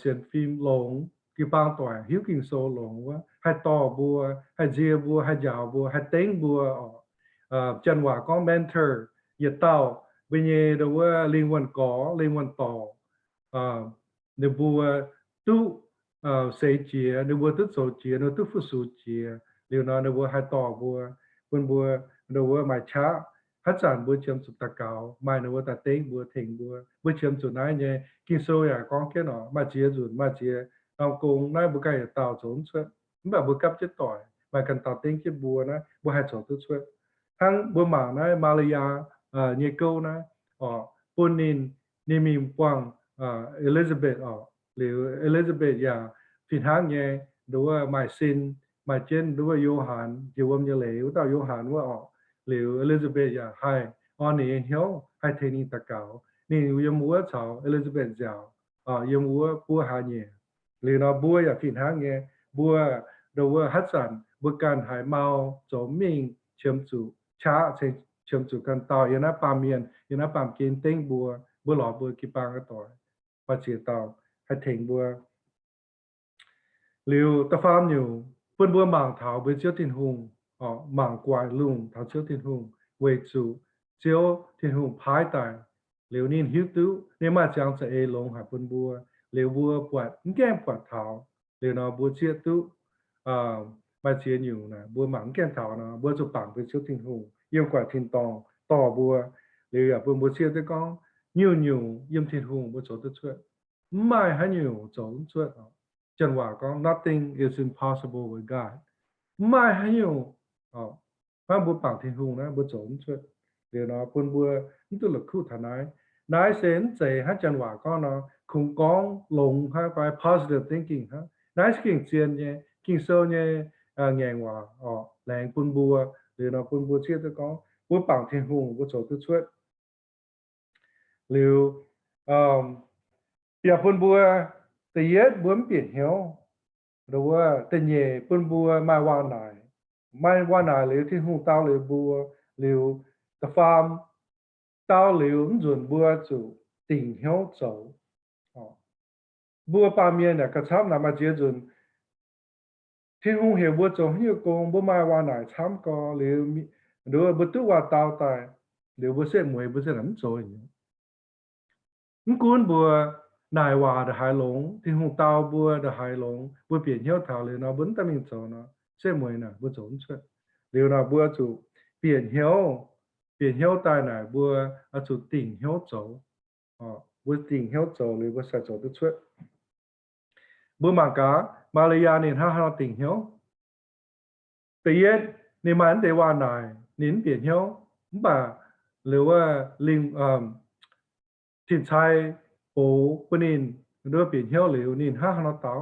sienx fim longx, jiu-baang doic hiuv Ging-Sou longx wuov, haih dorh mbuo, haih nzie mbuo, haih njaaux mbuo, haih dengv mbuo oc. Janx waac gorngv mentor, yietc dauh mbuo nyei nduov wuov lingh wuonh gorx, lingh wuonh dorc, ninh mbuo duqv seix jiex, ninh mbuo duqv zoux jiex, ninh mbuo duqv fu-sux jiex. Liuz nor ninh mbuo haih dorh mbuo, bun mbuo nduov wuov maaih qaqv. Haaix zanc mbuo qiemx zuqc daux gaux, maaih ninh mbuo daaih dengv mbuo, tengx mbuo. Mbuo qiemx zuqc naaiv nyei. Ging-Sou yaac gorngv jienv oc, maaih ziex nzunc, maaih ziex norm gong naaiv mbuo ganh yietc dauh zoux mv cuotv. Mv baac mbuo gapv jienv doic, maaih ganh dauh dengv jienv mbuo naaiv, mbuo haih zoux duqv cuotv. Hnangv mbuo mangc naaiv Maa^li^yaa nyei gouv naaiv oc, bun ninh, ninh mingh buangh Elizabeth oc. Liuz Elizabeth yaac fih hnangv nyei, nduov maaih sin, maaih jienv nduov Yo^han, njoux wuom nyei leiz wuov dauh Yo^han wuov oc. Liuz Elizabeth yaac haih orn ninh nyei hnyouv, haih tengx ninh daux gaux. Ninh yiem wuov caux Elizabeth nziaauc, yiem wuov buov hlaax nyeic. Liuz nor mbuo yaac fih hnangv nyei. Mbuo nduov wuov haaix zanc mbuo ganh haiz mau zoux mingh, qiemx zuqc qaqv, qiemx zuqc ganh dauh yiem naaiv baamh mienh, yiem naaiv baamh gen dengv mbuo, mbuo lorz mbuo jiu-baang nyei doic, maaih ziex dauh haih tengx mbuo. Liuz da'faam nyungc, bun mbuo mangc taux mbuo Ziouv Tin-Hungh, mangc guaix lungh taux Ziouv Tin-Hungh, weic zuqc Ziouv Tin-Hungh paaiv daaih. Liuz ninh hiuv duqv ninh maaih ziangx za'eix longx haic bun mbuo. Liuz mbuo buatc mv gaengh buatc taux. Liuz nor mbuo zieqv duqv maaih ziex nyungc naaic mbuo mangc mv gaengh taux nor, mbuo zuqc bangc mbuo Ziouv Tin-Hungh yiem guaix tin-dorngh dorh mbuo. Liuz yaac bun mbuo zieqv duqv gorngv nyungc-nyungc yiem Tin-Hungh mbuo zoux duqv cuotv. Mv maaih haaix nyungc zoux mv cuotv. Janx waac gorngv, nothing is impossible with God. Mv maaih haaix nyungc, hnangv mbuo bangc Tin-Hungh naaiv mbuo zoux mv cuotv. Liuz nor bun mbuo mv duqv la'kuqv taux naaiv. Naaiv se mv zeiz hnangv janx waac gorngv nor kungx gorngv longx hnangv fai positive thinking hnangv. Naaiv se gengh zien nyei Ging-Sou nyei ngaengc waac oc, laengz bun mbuo. Liuz nor bun mbuo zieqv duqv gorngv mbuo bangc Tin-Hungh mbuo zoux duqv cuotv. Liuz, yaac bun mbuo, da'yietv mbuo mv bieqc hnyouv. Da'nyeic bun mbuo maaih waac-naaic. Maaih waac-naaic liuz Tin-Hungh dau liuz mbuo. Liuz da'faam, dau liuz mv nzunc mbuo zuqc dingc hnyouv zoux. Mbuo baamh mienh yaac gauh camv naaic, maaih ziex nzunc Tin-Hungh heuc mbuo zoux haaix nyungc gong, mbuo maaih waac-naaic camv gorx liuz, mbuo duqv waac-dau daaih, liuz mbuo setv mueiz mbuo za'gengh mv zoux. Mv gunv mbuo naaic waac ndongc haaix longx, Tin-Hungh dau mbuo ndongc haaix longx, mbuo bieqc hnyouv taux liuz nor mbuo mv daaih mingh zoux nor, setv mueiz naaic mbuo zoux mv cuotv. Liuz nor mbuo zuqc bieqc hnyouv, bieqc hnyouv daaih naaic mbuo zuqc dingc hnyouv zoux. mbuo dingc hnyouv zoux liuz mbuo sai zoux duqv cuotv. Mbuo mangc gaax Maa^li^yaa ninh hnangv haaix nor dingc hnyouv. Da'yietv, ninh maaih naaiv deix waac-naaic ninh mv bieqc hnyouv, mv baac liuz wuov lingh, tin-cai box bun ninh nduov bieqc hnyouv liuz ninh hnangv haaix nor dau.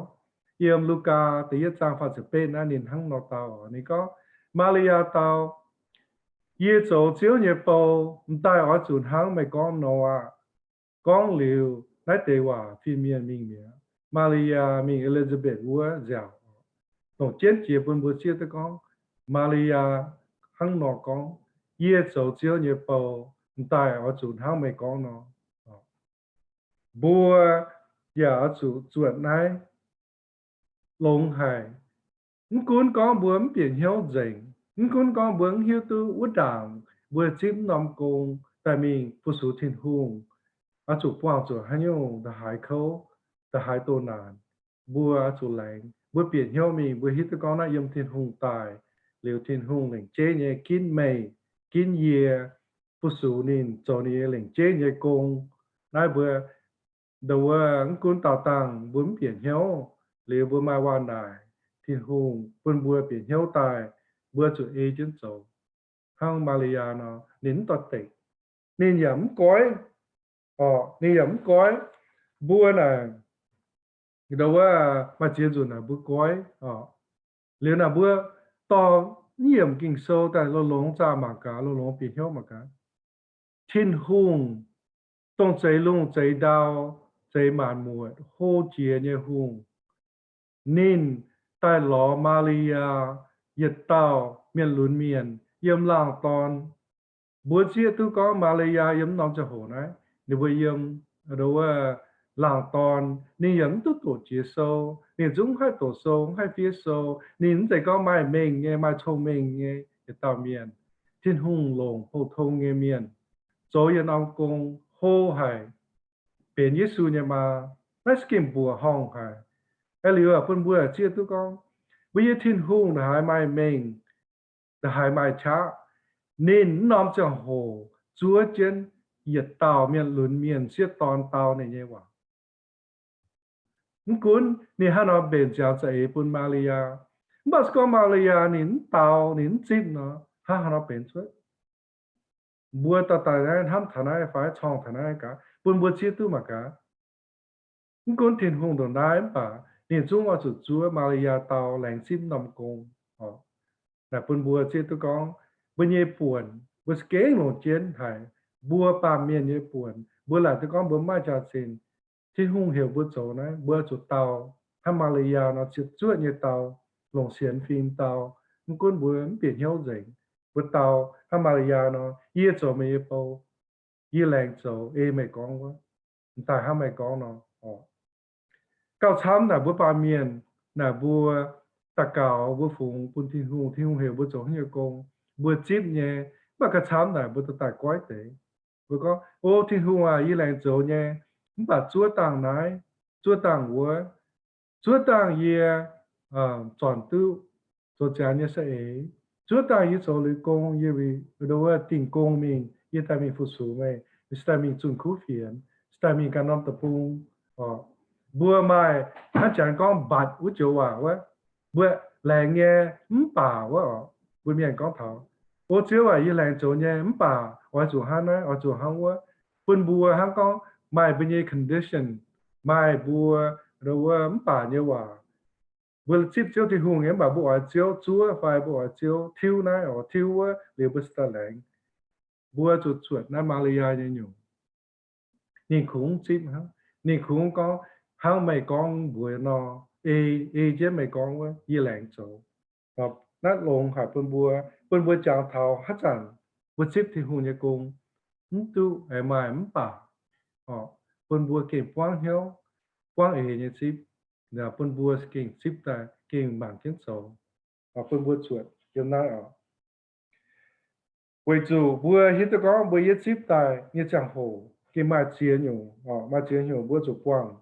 Yiem Lugaa da'yietv zaang faah ziepc betv naaiv ninh hnangv nor dau. Ninh gorngv, Maa^li^yaa dau, Yie zoux Ziouv nyei bou, m'daaih oix zuqc hnangv meih gorngv nor aqv. Gorngv liuz naaiv deix waac fin-mienh mingh mi'aqv. Maa^li^yaa mingh E^li^saa^mbetc wuov nziaauc. Longc jienv jiex bun mbuo zieqv duqv gorngv Maa^li^yaa hnangv nor gorngv, Yie zoux Ziouv nyei bou, m'daaih oix zuqc hnangv meih gorngv nor. Mbuo yaac oix zuqc zuotc naaiv longx haic. Mv gunv gorngv mbuo mv bieqc hnyouv nzengc, mv gunv gorngv mbuo mv hiuv duqv wuov ndaangc mbuo zipv mv norm gong daaih mingh fu-sux Tin-Hungh, oix zuqc buangh zuqc haaix nyungc nda'haaix kouv, nda'haaix doh naanc, mbuo oix zuqc laengz. Mbuo bieqc hnyouv mingh, mbuo hiuv duqv gorngv naaiv yiem Tin-Hungh daaih, liuz Tin-Hungh lengc jeiv nyei ginv meih, ginv yie, fu-sux ninh zoux ninh nyei lengc jeiv nyei gong. Naaiv mbuo ndau wuov mv gunv daauh dangh mbuo mv bieqc hnyouv, liuz mbuo maaih waac-naaic, Tin-Hungh bun mbuo bieqc hnyouv daaih, mbuo zuqc ei jienv zoux. Hnangv Maa^li^yaa nor, ninh mv dorh deic, ninh yaac mv goiv, orqc, ninh yaac mv goiv. Mbuo naaic, ndau wuov maaih ziex nzunc naaic mbuo goiv, orqc. Liuz naaic mbuo dorh mv yiemc Ging-Sou daaih longx longx zaah mangc gaax, longx longx bieqc hnyouv mangc gaax. Tin-Hungh, dongh zeix lungh zeix ndau, zeix maanc muotc, hlo jiex nyei Hungh, ninh daaih lorz Maa^li^yaa yietc dauh mienh lunx mienh yiem laangh dorn. Mbuo zieqv duqv gorngv Maa^li^yaa yiem norm ziangh hoc naaiv, ninh mbuo yiem, ndau wuov, laangh dorn, ninh yaac mv duqv doqc jiex sou, ninh zungv mv haih doqc sou, mv haih fiev sou, ninh mv zeiz gorngv maaih mengh nyei, maaih cong-mengh nyei yietc dauh mienh. Tin-Hungh longc pou-tong nyei mienh zoux yietc norm gong hlo haic, benx Yesu nyei maa. Naaiv se gengh mbuoqc horngh haic. Aeqv, liuz bun mbuo zieqv duqv gorngv, mbuo nyei Tin-Hungh ndongc haaix maaih mengh, ndongc haaix maaih qaqv, ninh mv norm ziangh hoc zuov jienv yietc dauh mienh lunx mienh sieqv dorn dau ninh nyei waac. Mv gunv ninh hnangv haaix nor mbenc ziangx za'eix bun Maa^li^yaa, mv baac se gorngv Maa^li^yaa ninh mv dau, ninh mv zipv nor, hnangv haaix nor benx cuotv? Mbuo daaih daaih naaiv hnamv taux naaiv fai corng taux naaiv gaax, bun mbuo zieqv duqv mangc gaax. Mv gunv Tin-Hungh ndongc naaiv mv baac ninh zungv oix zuqc zuov Maa^li^yaa dau laengz zipv norm gong. Naaic bun mbuo zieqv duqv gorngv, mbuo nyei buonc mbuo za'gengh longc jienv haic. Mbuo baamh mienh nyei buonc mbuo laaic duqv gorngv mbuo mv maaih jaax-zinh. Tin-Hungh heuc mbuo zoux naaiv, mbuo zuqc dau hnangv Maa^li^yaa nor, ziepc zuoqv nyei dau, longc sienx fim dau. Mv gunv mbuo mv bieqc hnyouv nzengc, mbuo dau hnangv Maa^li^yaa nor, yie zoux meih nyei bou, yie laengz zoux ei meih gorngv wuov, m'daaih hnangv meih gorngv nor. Gauh camv naaic mbuo baamh mienh, naaic mbuo daux gaux mbuo fungx bun Tin-Hungh, Tin-Hungh heuc mbuo zoux haaix nyungc gong, mbuo zipv nyei. Mv baac gauh camv naaic mbuo daaih goiv deix. Mbuo gorngv, O Tin-Hungh aac, yie laengz zoux nyei, mv baac zuov dangh naaiv, zuov dangh wuov, zuov dangh yie zornc duqv zoux ziangx nyei saeng-eix, zuov dangh yie zoux liuz gong, yie wuov dingh gong mingh, yie daaih mingh fu-sux meih, se daaih mingh zunh kuv fienx, se daaih mingh ganh norm deic-bung. Mbuo maaih hnangv janx gorngv mbatc wuov joux waac wuov, mbuo laengz nyei mv baac wuov, mbuo mienh gorngv taux, O Ziouv aac, yie laengz zoux nyei mv baac oix zuqc hnangv naaiv, oix zuqc hnangv wuov. Bun mbuo hnangv gorngv maaih mbuo nyei condition, maaih mbuo wuov mv baac nyei waac. Mbuo zipv Ziouv Tin-Hungh nyei mv baac mbuo oix Ziouv zuov fai mbuo oix Ziouv tiuv naaiv oix tiuv wuov, liuz mbuo se daaih laengz. Mbuo zuqc zuotc naaiv Maa^li^yaa nyei nyungc. Ninh kungx zipv hnangv, ninh kungx gorngv, Hnangv meih gorngv mbuox nor, ei, ei jienv meih gorngv wuov, yie laengz zoux. Naaiv longx haic bun mbuo, bun mbuo jangx taux haaix zanc mbuo zipv Tin-Hungh nyei gong, mv duqv aengx maaih mv baac, bun mbuo gengh buangv hnyouv, buangv eix nyei zipv, bun mbuo gengh zipv daaih, gengh mangc jienv zoux, bun mbuo zuotc yiem naaiv oc. Weic zuqc mbuo hiuv duqv gorngv mbuo yietv zipv daaih nyei ziangh hoc gengh maaih ziex nyungc, maaih ziex nyungc mbuo zuqc buangh.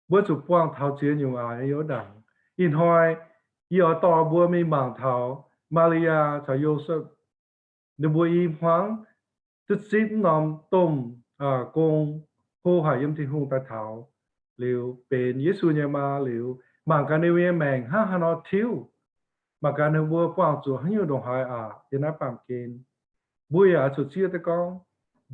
Mbuo zuqc buangh taux ziex nyungc aac nyei wuov ndaangc. Ih hnoi yie oix dorh mbuo mingh mangc taux Maa^li^yaa caux Yosepv, ninh mbuo i hmuangv duqv zipv mv norm domh gong, hlo haic yiem Tin-Hungh daaih taux liuz, benx Yesu nyei maa liuz, mangc gaax ninh mbuo nyei maengc hnangv haaix nor tiuv, mangc gaax ninh mbuo buangh zuqc haaix nyungc ndongc haaix aqc yiem naaiv baamh gen. Mbuo yaac oix zuqc zieqv duqv gorngv,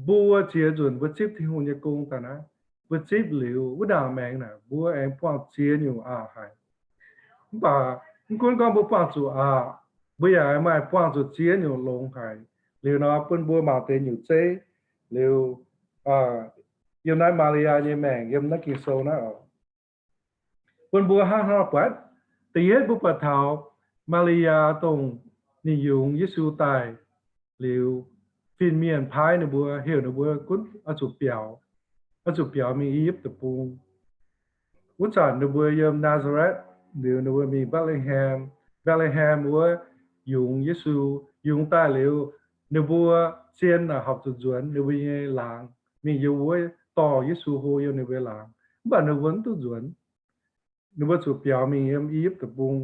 mbuo ziex nzunc mbuo zipv Tin-Hungh nyei gong daaih naaiv, mbuo zipv liuz wuov ndaangc maengx naaic mbuo aengx buangh ziex nyungc aqc haic. Mv baac mv gunv gorngv mbuo buangh zuqc aqc, mbuo yaac maaih buangh zuqc ziex nyungc longx haic. Liuz nor bun mbuo mangc deix nyungc zeiv. Liuz yiem naaiv Maa^li^yaa nyei maengc yiem naaiv Ging-Sou naaiv oc, bun mbuo hnangv haaix nor buatc. Da'yietv mbuo buatc taux Maa^li^yaa dongh ninh yungz Yesu daaih liuz, fin-mienh paaiv ninh mbuo, heuc ninh mbuo gunv oix zuqc biaux, oix zuqc biaux mingh I^yipv Deic-Bung. Wuov zanc ninh mbuo yiem Naa^saa^letv, liuz ninh mbuo mingh Mbetc^le^hem. Mbetc^le^hem wuov yungz Yesu. Yungz daaih liuz, ninh mbuo zien naaic horpc zuqc nzuonx ninh mbuo nyei laangz, mingh yiem wuov dorh Yesu hlo yiem ninh mbuo laangz. Mv baac ninh mbuo mv duqv nzuonx. Ninh mbuo zuqc biaux mingh yiem I^yipv Deic-Bung.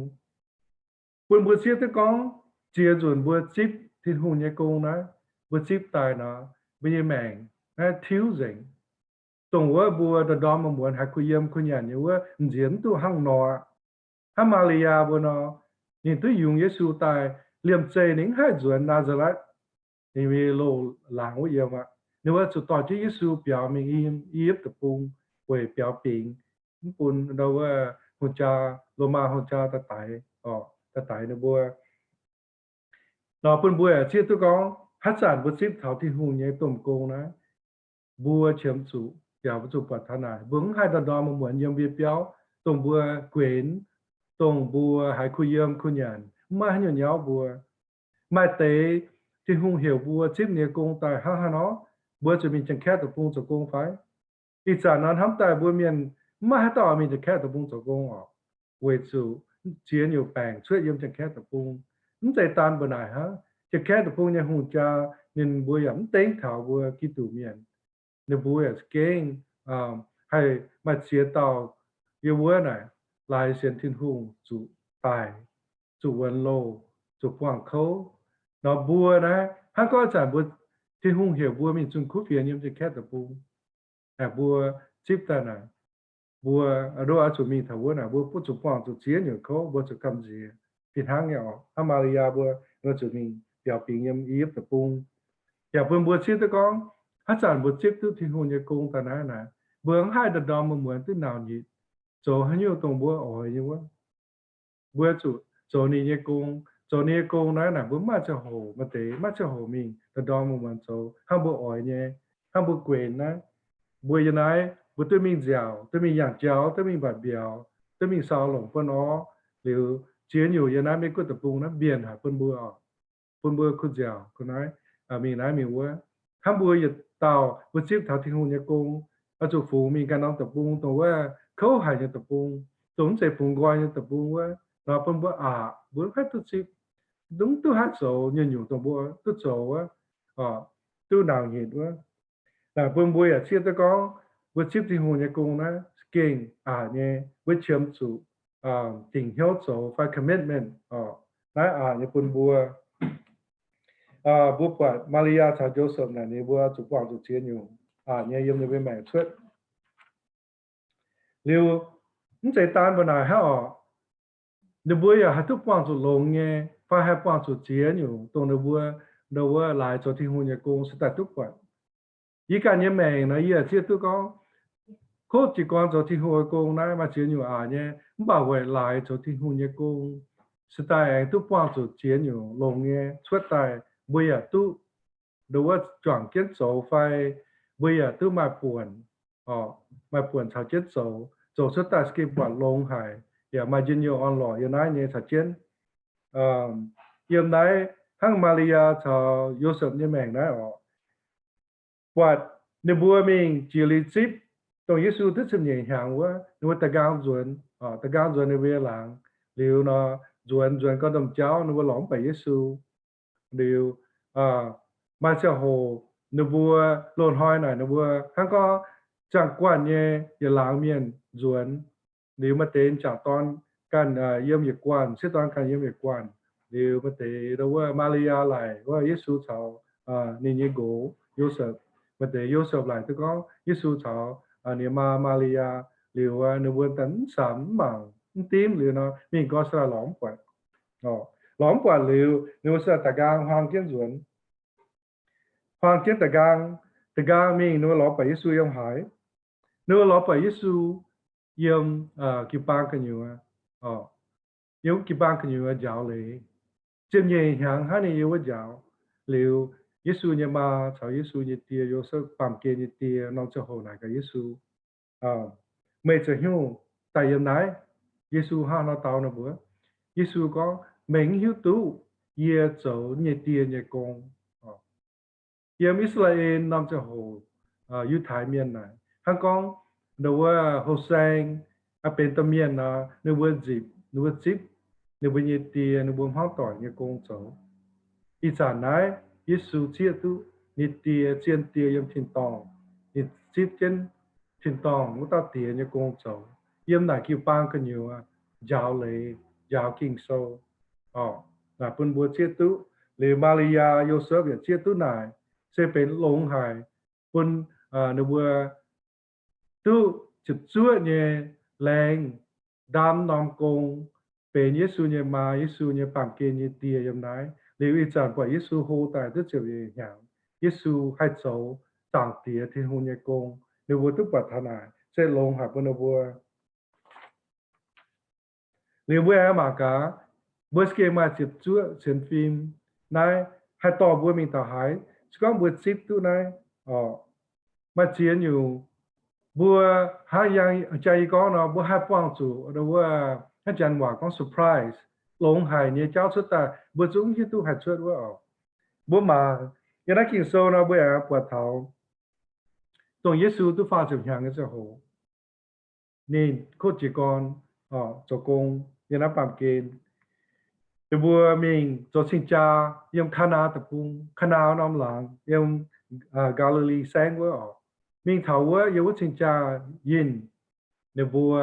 Bun mbuo zieqv duqv gorngv, ziex nzunc mbuo zipv Tin-Hungh nyei gong naaiv, mbuo zipv daaih nor, mbuo nyei maengc naaiv tiuv nzengc. Dongh wuov mbuo ndorm-ndorm muonz-muonz haiz kuh yiem kuh nyanc nyei wuov, m'nziex mv duqv hnangv nor. Hnangv Maa^li^yaa mbuo nor, ninh duqv yungz Yesu daaih, liemh zeih ninh mv haih nzuonx Naa^saa^letv, ninh mingh loz-laangz wuov yiem aqv. Ninh mbuo zuqc dorh jienv Yesu biaux mingh I^yipv Deic-Bung weic biaux bingx, mv bun ndau wuov hungh jaa, Lomaa hungh jaa daaih daix, daaih daix ninh mbuo. Nor bun mbuo yaac zieqv duqv gorngv, haaix zanc mbuo zipv taux Tin-Hungh nyei domh gong naaiv, mbuo qiemx zuqc, yaac mbuo zuqc buatc taux naaic, mbuo mv haih ndorm-ndorm muonz-muonz yiem ndie-biauv, dongh mbuo guenx, dongh mbuo haiz kuh yiem kuh nyanc, mv maaih haaix nyungc nyauv mbuo. Maaih deix Tin-Hungh heuc mbuo zipv ninh nyei gong daaih hnangv haaix nor, mbuo zuqc mingh Janx-Kaeqv Deic-Bung zoux gong fai? Ih zanc nor hnamv daaih mbuo mienh mv maaih haaix dauh mingh Janx-Kaeqv Deic-Bung zoux gong oc, weic zuqc ziex nyungc baengc cuotv yiem Janx-Kaeqv Deic-Bung. Mv zeiz daan mbuo naaic hnangv, Janx-Kaeqv Deic-Bung nyei hungh jaa ninh mbuo yaac mv dengv taux mbuo Giduc mienh. Ninh mbuo yaac za'gengh haih maaih ziex dauh yiem wuov naaic laaix sienx Tin-Hungh zuqc daic, zuqc wuonx loh, zuqc buangh kouv. Nor mbuo naaiv hnangv gorngv ih zanc mbuo, Tin-Hungh heuc mbuo mingh zunh kuv fienx yiem Janx-Kaeqv Deic-Bung, aengx mbuo zipv daaih naaic, mbuo ndo oix zuqc mingh taux wuov naaic, mbuo butv zuqc buangh zuqc ziex nyungc kouv, mbuo zuqc gamh nziex fih hnangv nyei oc. Hnangv Maa^li^yaa mbuo, mbuo zuqc mingh biaux bingx yiem I^yipv Deic-Bung. Yaac bun mbuo zipv duqv gorngv, haaix zanc mbuo zipv duqv Tin-Hungh nyei gong daaih naaiv naaic, mbuo mv haih ndorm-ndorm muonz-muonz duqv nauc nyitc zoux haaix nyungc dongh mbuo oix nyei wuov. Mbuo zuqc zoux ninh nyei gong. Zoux ninh nyei gong naaiv naaic, mbuo mv maaih ziangh hoc, maaih deix mv maaih ziangh hoc mingh ndorm-ndorm muonz-muonz zoux hnangv mbuo oix nyei, hnangv mbuo guenx naaiv. Mbuo yiem naaiv mbuo duqv mingh nziaauc, duqv mingh yangh jauv, duqv mingh mbatc mbiauz, duqv mingh sau longc buonv orv. Liuz ziex nyungc yiem naaiv Meiv Guoqv Deic-Bung naaiv mbienc haic bun mbuo oc, bun mbuo kuh nziaauc kuh naaiv, mingh naaiv mingh wuov. Hnangv mbuo yietc dauh mbuo zipv taux Tin-Hungh nyei gong, oix zuqc fungx mingh ganh norm deic-bung dongh wuov kouv haic nyei deic-bung, dongh mv zeiz fungx nqoi nyei deic-bung wuov, nor bun mbuo aqc, mbuo mv haih duqv zipv, mv duqv haih zoux nyungc-nyungc dongh mbuo duqv zoux wuov, duqv nauc nyitc wuov. Naaic bun mbuo yaac zieqv duqv gorngv, mbuo zipv Tin-Hungh nyei gong naaiv gengh aqc nyei, mbuo qiemx zuqc dingc hnyouv zoux fai commitment oc. Naaiv aqc nyei bun mbuo, mbuo buatc Maa^li^yaa caux Joseph naaic ninh mbuo zuqc buangh zuqc ziex nyungc aqc nyei yiem ninh mbuo maengc cuotv. Liuz, mv zeiz daan mbuo naaic hnangv oc, ninh mbuo yaac haih duqv buangh zuqc longx nyei fai haih buangh zuqc ziex nyungc dongh ninh mbuo, ninh mbuo laaix zoux Tin-Hungh nyei gong se daaih duqv buatc. Yie ganh nyei maengc naaiv yie zieqv duqv gorngv, kov jiez gorn zoux Tin-Hungh nyei gong naaiv maaih ziex nyungc aqc nyei, mv baac weic laaix zoux Tin-Hungh nyei gong se daaih aengx duqv buangh zuqc ziex nyungc longx nyei cuotv daaih, mbuo yaac duqv ndo wuov juangc jienv zoux fai mbuo yaac duqv maaih buonc, maaih buonc caux jienv zoux, zoux cuotv daaih se gengh buatc longx haic, yaac maaih njien-youh orn-lorqc yiem naaiv nyei caux jienv. Yiem naaiv hnangv Maa^li^yaa caux Yosepv nyei maengc naaiv oc, buatc ninh mbuo mingh jiex liuz zipv dongh Yesu duqv ziepc nyeic hnyangx wuov, ninh mbuo da'nqaang nzuonx, da'nqaang nzuonx ninh mbuo nyei laangz. Liuz nor, nzuonx nzuonx gau domh jauv ninh mbuo lorz mv baac Yesu. Liuz maaih ziangh hoc ninh mbuo loz-hnoi naaic ninh mbuo hnangv gorngv ziangh guanh nyei yietc laangz mienh nzuonx. Liuz maaih deix m'jangc dorn ganh yiem yietc guanh, sieqv dorn ganh yiem yietc guanh. Liuz maaih deix ndo wuov Maa^li^yaa laaic wuov Yesu caux ninh nyei nqox Yosepv. Maaih deix Yosepv laaic duqv gorngv Yesu caux ninh maa Maa^li^yaa liuz, ninh mbuo daaih mv samx mv mangc mv dimv liuz nor, mingh gau se lorz mv buatc. Lorz mv buatc liuz, ninh mbuo se daaih nqaang huaang jienv nzuonx. Huaang jienv da'nqaang, da'nqaang mingh ninh mbuo lorz buatc Yesu yiem haaix. Ninh mbuo lorz buatc Yesu yiem jiu-baang gu'nyuoz, yiem jiu-baang gu'nyuoz njaaux leiz. Ziepc nyeic hnyangx hnangv ninh yiem wuov njaaux. Liuz, Yesu nyei maa caux Yesu nyei die, Yosepv baamh gen nyei die, norm ziangh hoc naaic gaax Yesu, meih ziouc nyungc daaih yiem naaiv? Yesu hnangv nor dau ninh mbuo. Yesu gorngv, meih mv hiuv duqv yie zoux nyei die nyei gong. Yiem I^saa^laa^en norm ziangh hoc, Yiutai Mienh naaic hnangv gorngv, ndau wuov houh saeng, benx domh mienh nor, ninh mbuo nzipc, ninh mbuo zipv ninh mbuo nyei die, ninh mbuo hmuangv doic nyei gong zoux. Ih zanc naaiv Yesu zieqv duqv ninh die, zien die yiem tin-dorngh. Ninh zipv jienv tin-dorngh wuov dauh diex nyei gong zoux, yiem naaic jiu-baang gu'nyuoz njaaux leiz, njaaux Ging-Sou. Naaic bun mbuo zieqv duqv. Liuz Maa^li^yaa, Yosepv yaac zieqv duqv naaic, se benx longx haic bun ninh mbuo duqv ziepc zuoqv nyei laengz ndaam norm gong, benx Yesu nyei maa, Yesu nyei baamh gen nyei die yiem naaiv. Liuz ih zanc buatc Yesu hlo daaih duqv ziepc nyeic hnyangx, Yesu haih zoux Zaangc Diex Tin-Hungh nyei gong. Ninh mbuo duqv buatc taux naaic, se longx haic bun ninh mbuo. Liuz mbuo aengx mangc gaax, mbuo za'gengh maaih ziepc zuoqv sienx fim naaiv haih dorh mbuo mingh taux haaix? Se gorngv mbuo zipv duqv naaiv, maaih ziex nyungc mbuo hnangv jang yie gorngv nor, mbuo haih buangh zuqc wuov, hnangv janx waac gorngv surprise, longx haic nyei jauv cuotv daaih, mbuo zungv hiuv duqv haih cuotv wuov oc. Mbuo mangc yiem naaiv Ging-Sou nor, mbuo aengx buatc taux dongh Yesu duqv faah ziepc hnyangx nyei ziangh hoc, ninh kotv jiez gorn zoux gong yiem naaiv baamh gen. Ninh mbuo mingh zoux cing-jaa yiem Kaa^naa Deic-Bung, Kaa^naa norm laangz, yiem Gaa^li^li Saengv wuov oc. Mingh taux wuov, yiem wuov cing-jaa yinh, ninh mbuo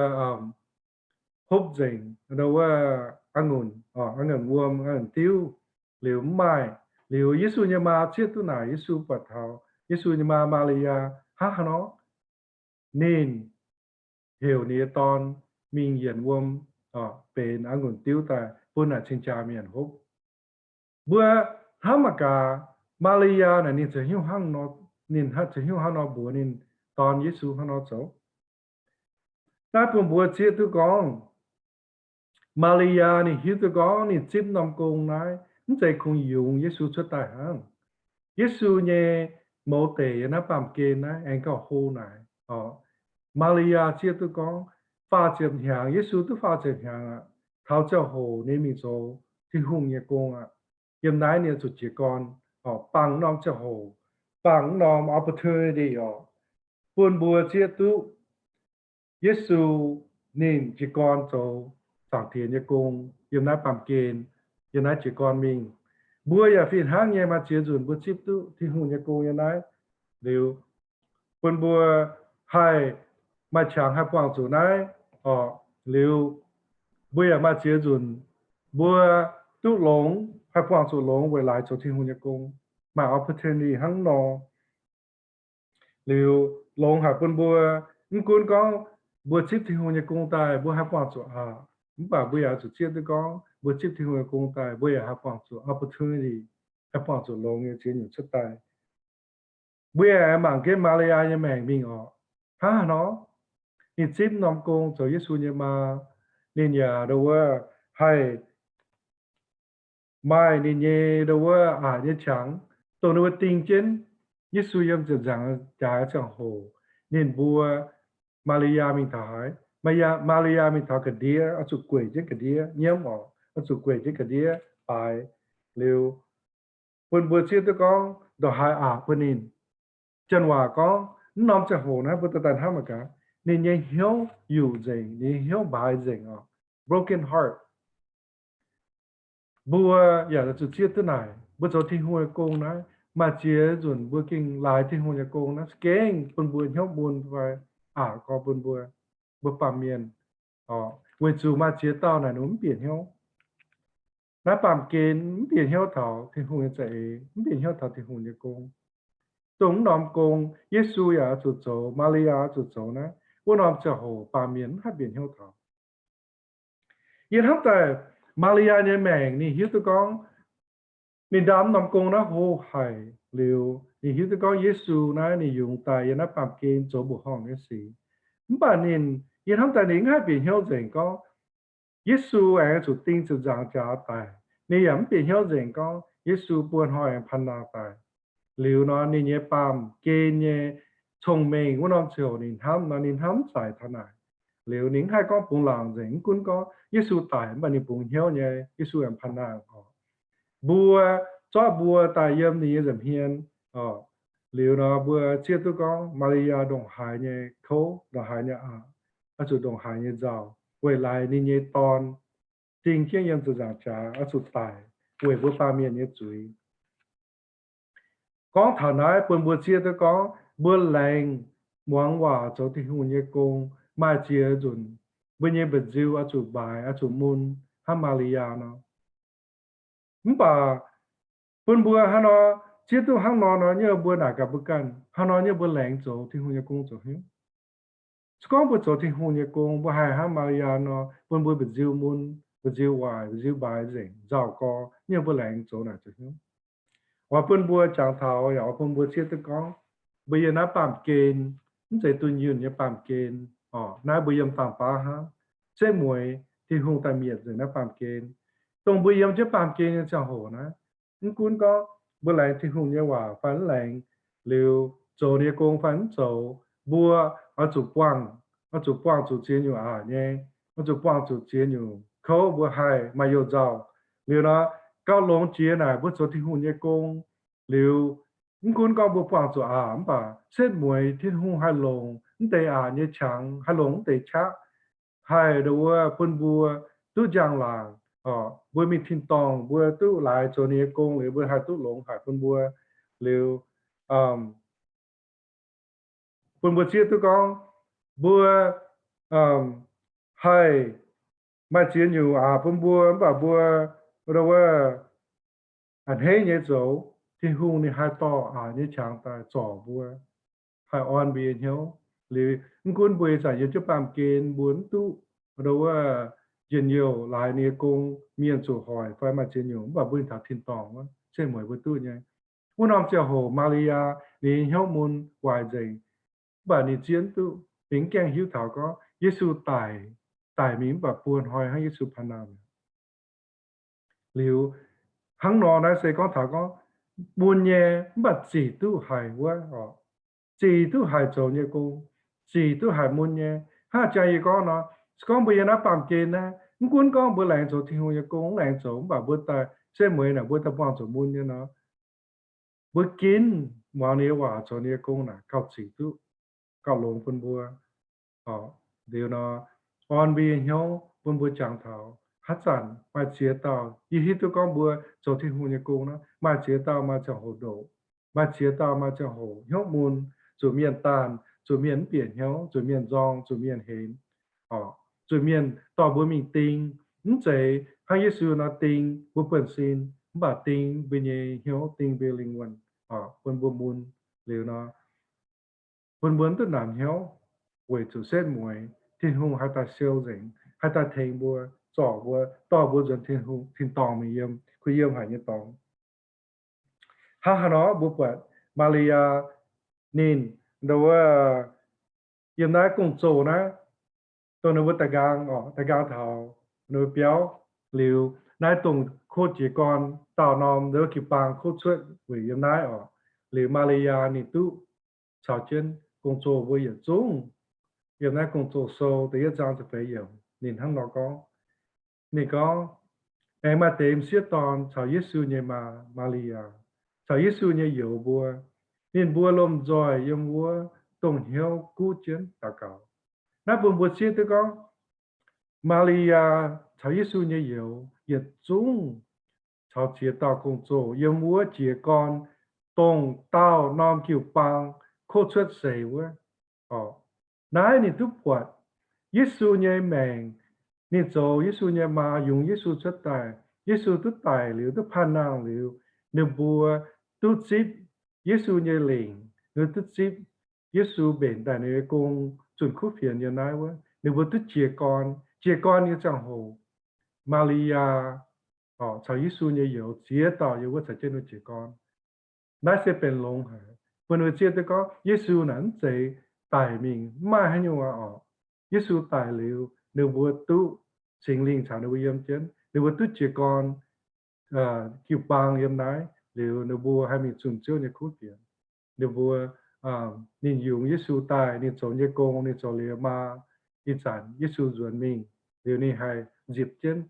hopv nzengc wuov a'ngunc, a'ngunc wuom, a'ngunc diuv, liuz mv maaih. Liuz Yesu nyei maa zieqv duqv naaic, Yesu buatc taux Yesu nyei maa, Maa^li^yaa, hnangv haaix nor? Ninh heuc ninh nyei dorn mingh yienc wuom, benx a'ngunc diuv daaih bun naaic cing-jaa mienh hopv. Mbuo hnamv mangc gaax, Maa^li^yaa naaic ninh ziouc hiuv hnangv nor, ninh ziouc hiuv hnangv nor mbuox ninh dorn Yesu hnangv nor zoux. Naaiv bun mbuo zieqv duqv gorngv, Maa^li^yaa ninh hiuv duqv gorngv ninh zipv norm gong naaiv mv zeiz kungx yungz Yesu cuotv daaih hnangv. Yesu nyei mouz deic yiem naaiv baamh gen naaiv aengx gauh hlo naaic. Maa^li^yaa zieqv duqv gorngv, faah ziepc hnyangx, Yesu duqv faah ziepc hnyangx aqv. Taux ziangh hoc ninh mingh zoux Tin-Hungh nyei gong aqv. Yiem naaiv ninh zuqc jiez gorn, bangc norm ziangh hoc, bangc norm opportunity oc, bun mbuo zieqv duqv Yesu ninh jiez gorn zoux Zaangc Diex nyei gong yiem naaiv baamh gen, yiem naaiv jiez gorn mingh. Mbuo yaac fih hnangv nyei, maaih ziex nzunc mbuo zipv duqv Tin-Hungh nyei gong yiem naaiv. Liuz bun mbuo haih maaih qangx haih buangh zuqc naaiv oc. Liuz mbuo yaac maaih ziex nzunc mbuo duqv longx, haih buangh zuqc longx weic laaix zoux Tin-Hungh nyei gong, maaih opportunity hnangv nor. Liuz longx haic bun mbuo, mv gunv gorngv mbuo zipv Tin-Hungh nyei gong daaih mbuo haih buangh zuqc aqc, mv baac mbuo yaac zuqc zieqv duqv gorngv mbuo zipv Tin-Hungh nyei gong daaih mbuo yaac haih buangh zuqc opportunity, haih buangh zuqc longx nyei ziex nyungc cuotv daaih. Mbuo yaac mangc jienv Maa^li^yaa nyei maengc mingh oc. Hnangv haaix nor? Ninh zipv norm gong zoux Yesu nyei maa, ninh yaac ndau wuov haih maaih ninh nyei ndau wuov aqc nyei qangx, dongh ninh mbuo ding jienv Yesu yiem ziepc nzaangc jaax ziangh hoc. Ninh mbuo, Maa^li^yaa mingh taux haaix? Maa^li^yaa mingh taux ga'ndiev, oix zuqc gueic jienv ga'ndiev nyiemv oc, oix zuqc gueic jienv ga'ndiev baaix. Liuz bun mbuo zieqv duqv gorngv ndongc haaix aqc bun ninh. Janx waac gorngv, mv norm ziangh hoc naaiv mbuo daaih hnamv mangc gaax, ninh nyei hnyouv yuqc nzengc, ninh nyei hnyouv mbaaix nzengc oc, broken heart. Mbuo yaac zuqc zieqv duqv naaic, mbuo zoux Tin-Hungh nyei gong naaiv, maaih ziex nzunc mbuo gengh laaix Tin-Hungh nyei gong naaiv za'gengh bun mbuo hnyouv mun fai aqc gorx bun mbuo, mbuo baamh mienh. Weic zuqc maaih ziex dauh naaic ninh mv bieqc hnyouv. Naaiv baamh gen mv bieqc hnyouv taux Tin-Hungh nyei za'eix, mv bieqc hnyouv taux Tin-Hungh nyei gong. dongh wuov norm gong, Yesu yaac oix zuqc zoux, Maa^li^yaa oix zuqc zoux naaiv, wuov norm ziangh hoc baamh mienh mv haih bieqc hnyouv taux. Yie hnamv daaih Maa^li^yaa nyei maengc ninh hiuv duqv gorngv, ninh ndaam norm gong naaiv hlo haic liuz, ninh hiuv duqv gorngv Yesu naaiv ninh yungz daaih yiem naaiv baamh gen zoux mbuoqc horngh nyei sic. Mv baac ninh, yie hnamv daaih ninh mv haih bieqc hnyouv nzengc gorngv Yesu aengx zuqc ding ziepc nzaangc jaax daic. Ninh yaac mv bieqc hnyouv nzengc gorngv Yesu buo hnoi aengx panh naang daic. Liuz nor ninh nyei baamh gen nyei cong-mengh wuov norm ziouc ninh hnamv nor ninh hnamv mv zaic taux naaic. Liuz ninh mv haih gorngv bungx laangc nzengc, mv gunv gorngv Yesu daic mv baac ninh bungx hnyouv nyei Yesu aengx panh naang oc. Mbuo, zorqv mbuo daaih yiem ninh nyei nza'hmien oc. Liuz nor mbuo zieqv duqv gorngv Maa^li^yaa ndongc haaix nyei kouv, ndongc haaix nyei aqc, oix zuqc ndongc haaix nyei nzauh weic laaix ninh nyei Dorn ding jienv yiem ziepc nzaangc jaax oix zuqc daic weic mbuo baamh mienh nyei zuiz. Gorngv taux naaiv bun mbuo zieqv duqv gorngv mbuo laengz muangx waac zoux Tin-Hungh nyei gong maaih ziex nzunc, mbuo nyei mba'nziu oix zuqc mbaaix, oix zuqc mun hnangv Maa^li^yaa nor. Mv baac bun mbuo hnangv nor, zieqv duqv hnangv nor nor, nyei mbuo naaic gaax mbuo ganh, hnangv nor nyei mbuo laengz zoux Tin-Hungh nyei gong zoux hnyouv. Se gorngv mbuo zoux Tin-Hungh nyei gong, mbuo haih hnangv Maa^li^yaa nor, bun mbuo mba'nziu mun, mba'nziu waaic, mba'nziu mbaaix nzengc, nzauh gorx, nyei mbuo laengz zoux naaic zoux hnyouv. Oix bun mbuo jangx taux yaac oix bun mbuo zieqv duqv gorngv, mbuo yiem naaiv baamh gen, mv zeiz dunh yunh nyei baamh gen oc. Naaiv mbuo yiem dangh baav hnangv, setv mueiz Tin-Hungh daaih mietc nzengc naaiv baamh gen. Dongh mbuo yiem jienv baamh gen nyei ziangh hoc naaiv, mv gunv gorngv mbuo laengz Tin-Hungh nyei waac fai mv laengz, liuz zoux ninh nyei gong fai mv zoux, mbuo oix zuqc buangh, oix zuqc buangh zuqc ziex nyungc aqc nyei, oix zuqc buangh zuqc ziex nyungc kouv mbuo haih maaih youh nzauh. Liuz nor, gauh longx jiex naaic mbuo zoux Tin-Hungh nyei gong, liuz mv gunv gorngv mbuo buangh zuqc aqc mv baac setv mueiz Tin-Hungh haih longc mv deix aqc nyei qangx, haih longc mv deix qaqv haih ndo wuov bun mbuo duqv njang-laangc, mbuo mingh tin-dorngh mbuo duqv laaix zoux ninh nyei gong liuz mbuo haih duqv longx haic bun mbuo. Liuz bun mbuo zieqv duqv gorngv mbuo haih maaih ziex nyungc aqc bun mbuo mv baac mbuo ndo wuov a'hneiv nyei zoux, Tin-Hungh ninh haih dorh aqc nyei qangx daaih zorc mbuo, haih orn mbuo nyei hnyouv. Liuz mv gunv mbuo ih zanc yiem jienv baamh gen mbuo mv duqv ndo wuov njien-youh laaix ninh nyei gong, mienh zuqc hoic fai maaih ziex nyungc, mv baac mbuo taux tin-dorngh wuov, setv mueiz mbuo duqv nyei. Wuov norm ziangh hoc Maa^li^yaa ninh nyei hnyouv mun waaic nzengc, mv baac ninh zieqv duqv, ninh mv gaengh hiuv taux gorngv Yesu daic, daic mingh mv baac buo hnoi hnangv Yesu panh naang mi'aqv. Liuz hnangv nor naaiv se gorngv taux gorngv mun nyei mv baac zic duqv haic wuov oc. Zic duqv haic zoux nyei gong, zic duqv haic mun nyei. Hnangv jang yie gorngv nor, se gorngv mbuo yiem naaiv baamh gen naaiv, mv gunv gorngv mbuo laengz zoux Tin-Hungh nyei gong, mv laengz zoux, mv baac mbuo daaih setv mueiz naaic mbuo daaih buangh zuqc mun nyei nor, mbuo ginv muangx ninh nyei waac zoux ninh nyei gong naaic gauh zic duqv, gauh longx bun mbuo. Liuz nor, orn mbuo nyei hnyouv bun mbuo jangx taux haaix zanc maaih ziex dauh, yie hiuv duqv gorngv mbuo zoux Tin-Hungh nyei gong nor, maaih ziex dauh maaih ziangh hoc ndoqc, maaih ziex dauh maaih ziangh hoc hnyouv mun, zuqc mienh daanh, zuqc mienh mv bieqc hnyouv, zuqc mienh nzorng, zuqc mienh henx, zuqc mienh dorh mbuo mingh ding. Mv zeiz hnangv Yesu nor ding mbuo buonv-sin, mv baac ding mbuo nyei hnyouv, ding mbuo lingh wuonh, bun mbuo mun. Liuz nor, bun mbuo mv duqv namx hnyouv, weic zuqc setv mueiz Tin-Hungh haih daaih siou nzengc, haih daaih tengx mbuo, zorc mbuo, dorh mbuo nzuonx Tin-Hungh tin-dorngh mingh yiem kuh yiem haic nyei dorngx. Hnangv haaix nor mbuo buatc Maa^li^yaa ninh ndo wuov yiem naaiv gong-zoh naaiv, dongh ninh mbuo da'nqaang oc, da'nqaang taux ninh mbuo biauv liuz, naaiv dongh kov jiez gorn daauh norm ndo wuov jiu-baang kov cuotv weic yiem naaiv oc. Liuz Maa^li^yaa ninh duqv caux jienv gong-zoh mbuo yietc zungv. Yiem naaiv Gong-Zoh Sou da'yietv zaang ziepc feix yiemc ninh hnangv nor gorngv, ninh gorngv, Aengx maaih deix m'sieqv dorn caux Yesu nyei maa, Maa^li^yaa, caux Yesu nyei youz mbuo. Ninh mbuo lomh nzoih yiem wuov dongh hnyouv guv jienv daux gaux. Naaiv bun mbuo zieqv duqv gorngv Maa^li^yaa caux Yesu nyei youz yietc zungv caux ziex dauh gong-zoh yiem wuov jiez gorn dongh daauh norm jiu-baang kov cuotv seix wuov. Naaiv ninh duqv buatc Yesu nyei maengc, ninh zoux Yesu nyei maa, yungz Yesu cuotv daaih. Yesu duqv daic liuz, duqv panh nangh liuz, ninh mbuo duqv zipv Yesu nyei lingc, ninh duqv zipv Yesu mbenc daaih ninh nyei gong zunh kuv fienx yiem naaiv wuov, ninh mbuo duqv jiez gorn. Jiez gorn nyei ziangh hoc, Maa^li^yaa caux Yesu nyei youz ziex dauh yiem wuov caux jienv ninh jiez gorn. Naaiv se benx longx haic. Bun ninh zieqv duqv gorngv Yesu naaic mv zeiz daic mingh, mv maaih haaix nyungc aqv orqc. Yesu daic liuz, ninh mbuo duqv Singx Lingh caux ninh mbuo yiem jienv, ninh mbuo duqv jiez gorn jiu-baang yiem naaiv liuz, ninh mbuo haih mingh zunh Ziouv nyei kuv fienx. Ninh mbuo, ninh yungz Yesu daaih, ninh zoux nyei gong, ninh zoux liuz maa, ih zanc Yesu nzuonx mingh liuz, ninh haih nzipc jienv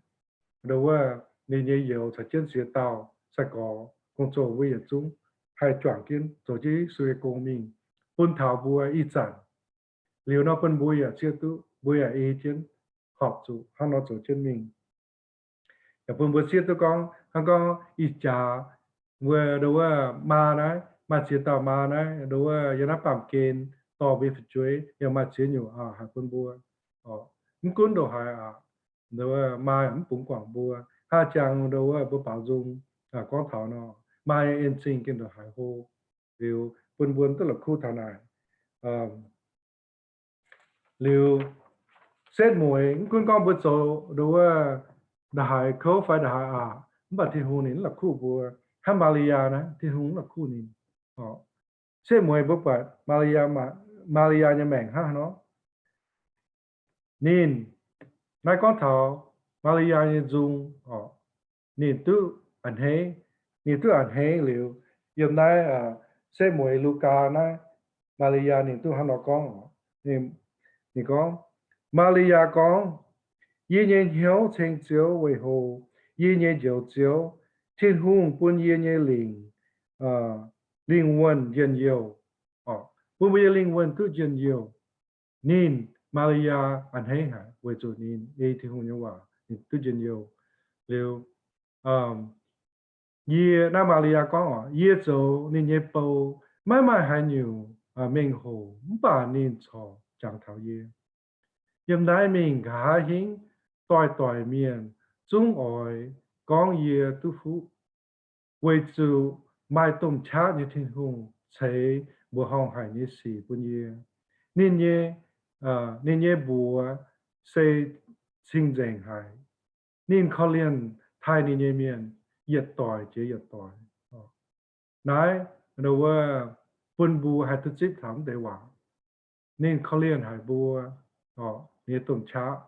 ndo wuov ninh nyei youz caux jienv ziex dauh sai-gorx gong-zoh mbuo yietc zungv haih juangc jienv zoux jienv Yesu nyei gong mingh bun taux mbuo ih zanc. Liuz nor bun mbuo yaac zieqv duqv, mbuo yaac ei jienv horpc zuqc hnangv nor zoux jienv mingh. Yaac bun mbuo zieqv duqv gorngv, hnangv gorngv ih jaax mbuo ndo wuov maa naaiv, maaih ziex dauh maa naaiv ndo wuov yiem naaiv baamh gen dorh mbuo fu'jueiv, yaac maaih ziex nyungc haic bun mbuo. Mv gunv ndongc haaix aqv, ndo wuov maa mv bungx guangc mbuo, hnangv jangx ndo wuov mbuo baaux nzung gorngv taux nor, maa nyei en zingh gengh ndongc haaix hlo. Liuz bun mbuo duqv la'kuqv taux naaic. Liuz setv mueiz, mv gunv gorngv mbuo zoux ndo wuov ndongc haaix kouv fai ndongc haaix aqv, mv baac Tin-Hungh ninh mv la'kuqv mbuo. Hnangv Maa^li^yaa naaiv, Tin-Hungh mv la'kuqv ninh. Setv mueiz mbuo buatc Maa^li^yaa, Maa^li^yaa nyei maengc hnangv haaix nor. Ninh, naaiv gorngv taux Maa^li^yaa nyei nzung orqc, ninh duqv a'hneiv, ninh duqv a'hneiv liuz, yiem naaiv setv mueiz Lugaa naaiv, Maa^li^yaa ninh duqv hnangv nor gorngv orqc. Ninh gorngv, Maa^li^yaa gorngv, Yie nyei hnyouv ceng Ziouv weic hoc yie nyei Njoux Ziouv, Tin-Hungh bun yie nyei lingc, lingh wuonh njien-youh. Bun mbuo nyei lingh wuonh duqv njien-youh. Ninh, Maa^li^yaa, a'hneiv haic weic zuqc ninh ei Tin-Hungh nyei waac ninh duqv njien-youh. Liuz, yie, naaiv Maa^li^yaa gorngv orqc, yie zoux ninh nyei bou maiv maaih haaix nyungc mengh hoc, mv baac ninh corc jangx taux yie. Yiem naaiv mingh nqa'haav hingv doix-doix mienh zungv oix gorngv yie duqv fuqv, weic zuqc maaih domh qaqv nyei Tin-Hungh ceix mbuoqc horngh haic nyei sic bun yie. Ninh nyei, ninh nyei mbuox se cing-nzengc haic. Ninh korv-lienh taaih ninh nyei mienh yietc doic jiex yietc doic. Naaiv, wuov, bun mbuo haih duqv zipv taux mv deix waac. Ninh korv-lienh haic mbuo, ninh nyei domh qaqv,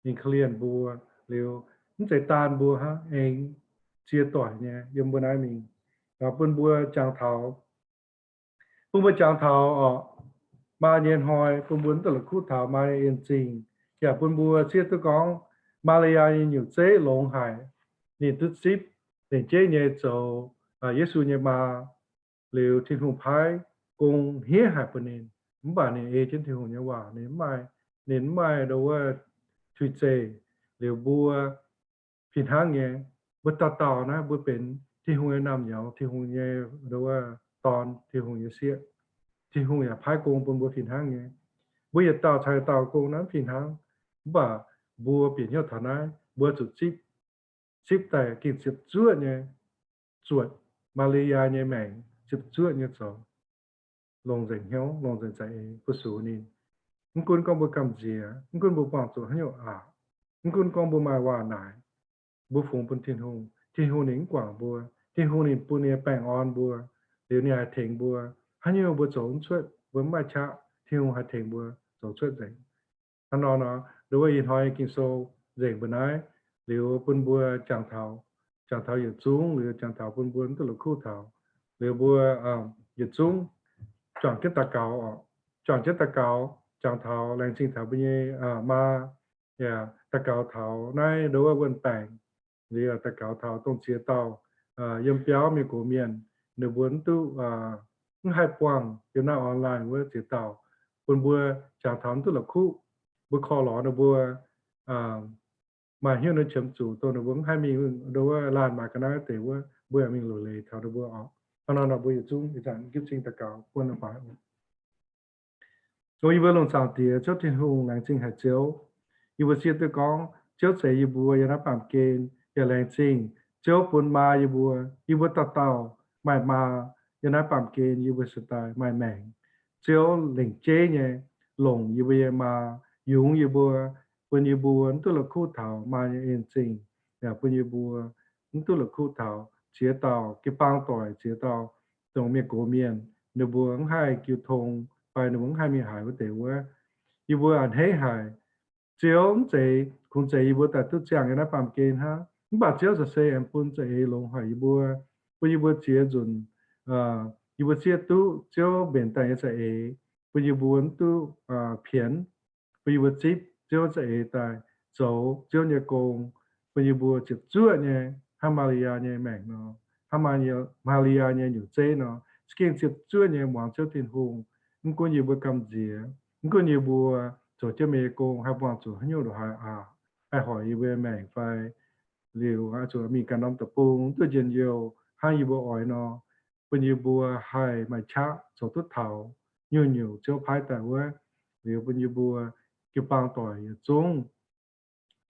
ninh korv-lienh mbuo liuz, mv zeiz daanh mbuo hnangv, aengx ziex doic nyei yiem mbuo naaiv mingh. Bun mbuo jangx taux, bun mbuo jangx taux orqc, maa nyei hnoi, bun mbuo duqv la'kuqv taux maa nyei en zingh, yaac bun mbuo zieqv duqv gorngv Maa^li^yaa nyei nyutc zeiv longx haic. Ninh duqv zipv lengc jeiv nyei zoux Yesu nyei maa. Liuz Tin-Hungh paaiv gong hniev haic bun ninh, mv baac ninh ei jienv Tin-Hungh nyei waac, ninh mv maaih, ninh mv maaih ndo wuov tuix zeih. Liuz mbuo fih hnangv nyei, mbuo dauh dauh naaiv mbuo benx Tin-Hungh nyei naamh nyouz, Tin-Hungh nyei ndo wuov dorn, Tin-Hungh nyei sieqv. Tin-Hungh yaac paaiv gong bun mbuo fih hnangv nyei. Mbuo yietc dauh caux yietc dauh gong naaiv fih hnangv, mv baac mbuo bieqc hnyouv taux naaiv, mbuo zuqc zipv, zipv daaih gengh ziepc zuoqv nyei zuotc Maa^li^yaa nyei maengc, ziepc zuoqv nyei zoux, longc nzengc hnyouv, longc nzengc za'eix fu-sux ninh. Mv gunv gorngv mbuo gamh nziex, mv gunv mbuo buangh zuqc haaix nyungc aqc, mv gunv gorngv mbuo maaih waac naaic, mbuo fungx bun Tin-Hungh, Tin-Hungh ninh mv guangc mbuo. Tin-Hungh ninh bun ninh nyei baengh orn mbuo, liuz ninh haih tengx mbuo. Haaix nyungc mbuo zoux mv cuotv, mbuo mv maaih qaqv, Tin-Hungh haih tengx mbuo zoux cuotv nzengc. Hnangv nor nor, ndo wuov ih hnoi Ging-Sou nzengc mbuo naaiv, liuz bun mbuo jangx taux, jangx taux yietc zungv, liuz jangx taux bun mbuo duqv la'kuqv taux, liuz mbuo yietc zungv juangc jienv daux gaux orqc. Juangc jienv daux gaux, jangx taux laengz zingh taux mbuo nyei maa, yaac daux gaux taux naaiv ndo wuov wuon-baengc, liuz daux gaux taux dongh ziex dauh yiem biauv mienh gox mienh, ninh mbuo mv duqv, mv haih buangh yiem naaiv online wuov ziex dauh, bun mbuo jangx taux mv duqv la'kuqv, mbuo korv lorz ninh mbuo maaih hnyouv ninh qiemx zuqc dongh ninh mbuo mv haih mingh ndo wuov laanh maaih ga'naaiv deix wuov, mbuo yaac mingh loz-leiz taux ninh mbuo orqc. Hnangv nor nor mbuo yietc zungv ih zanc ginv cing daux gaux bun ninh baaix. O yie mbuo longc zaangc Diex Ziouv Tin-Hungh, laengz zingh haic Ziouv. Yie mbuo zieqv duqv gorngv Ziouv zeix yie mbuo yiem naaiv baamh gen, yaac laengz zingh Ziouv bun maa yie mbuo. Yie mbuo dauh dauh maaih maa, yiem naaiv baamh gen yie mbuo se daaih maaih maengc. Ziouv lengc jeiv nyei longc yie mbuo nyei maa, yungz yie mbuo, bun yie mbuo mv duqv la'kuqv taux maa nyei en-zingh, yaac bun yie mbuo mv duqv la'kuqv taux ziex dauh jiu-baang doic, ziex dauh dongh mienh gox mienh, ninh mbuo mv haih jiu tong fai ninh mbuo mv haih mingh haiz wuov deix wuov. Yie mbuo a'hneiv haic. Ziouv mv zeiz, kungx zeiz yie mbuo daaih duqv ziangh yiem naaiv baamh gen hnangv. Mv baac Ziouv za'gengh se aengx bun za'eix longx haic yie mbuo, bun yie mbuo ziex nzunc, yie mbuo zieqv duqv Ziouv mbenc daaih nyei za'eix, bun yie mbuo mv duqv pienx, bun yie mbuo zipv Ziouv za'eix daaih zoux Ziouv nyei gong, bun yie mbuo ziepc zuoqv nyei hnangv Maa^li^yaa nyei maengc nor, hnangv Maa^li^yaa nyei nyungc zeiv nor, za'gengh ziepc zuoqv nyei muangx Ziouv Tin-Hungh. Mv gunv yie mbuo gamh nziex, mv gunv yie mbuo zoux jienv meih nyei gong haih buangh zuqc haaix nyungc ndongc haaix aqc, haih hoic yie mbuo maengc fai liuz zuqc mingh ganh norm deic-bung duqv njien-youh hnangv yie mbuo oix nor, bun yie mbuo haih maaih qaqv zoux duqv taux nyungc-nyungc Ziouv paaiv daaih wuov. Liuz bun yie mbuo jiu-baang doic yietc zungv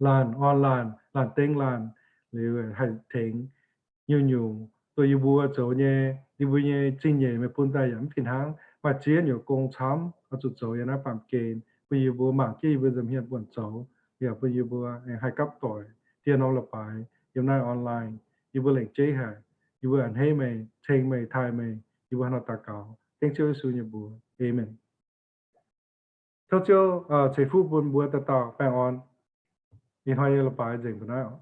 laanh orn laanh, laanh dengv laanh, liuz haih tengx nyungc-nyungc. Dongh yie mbuo zoux nyei, yie mbuo nyei zingh nyeic meih bun daaih yaac mv fih hnangv. Maaih ziex nyungc gong camv oix zuqc zoux yiem naaiv baamh gen, bun yie mbuo mangc jienv yie mbuo nza'hmien buonc zoux, yaac bun yie mbuo aengx haih gapv doic dieh norm la'baaix yiem naaiv online. Yie mbuo lengc jeiv haic. Yie mbuo a'hneiv meih, ceng meih, taaih meih. Yie mbuo hnangv naaiv daux gaux dengv Ziouv Yesu nyei mbuox, aamen. Tov Ziouv ceix fuqv bun mbuo dauh dauh baengh orn. Ih hnoi nyei la'baaix nzengc mbuo naaiv oc.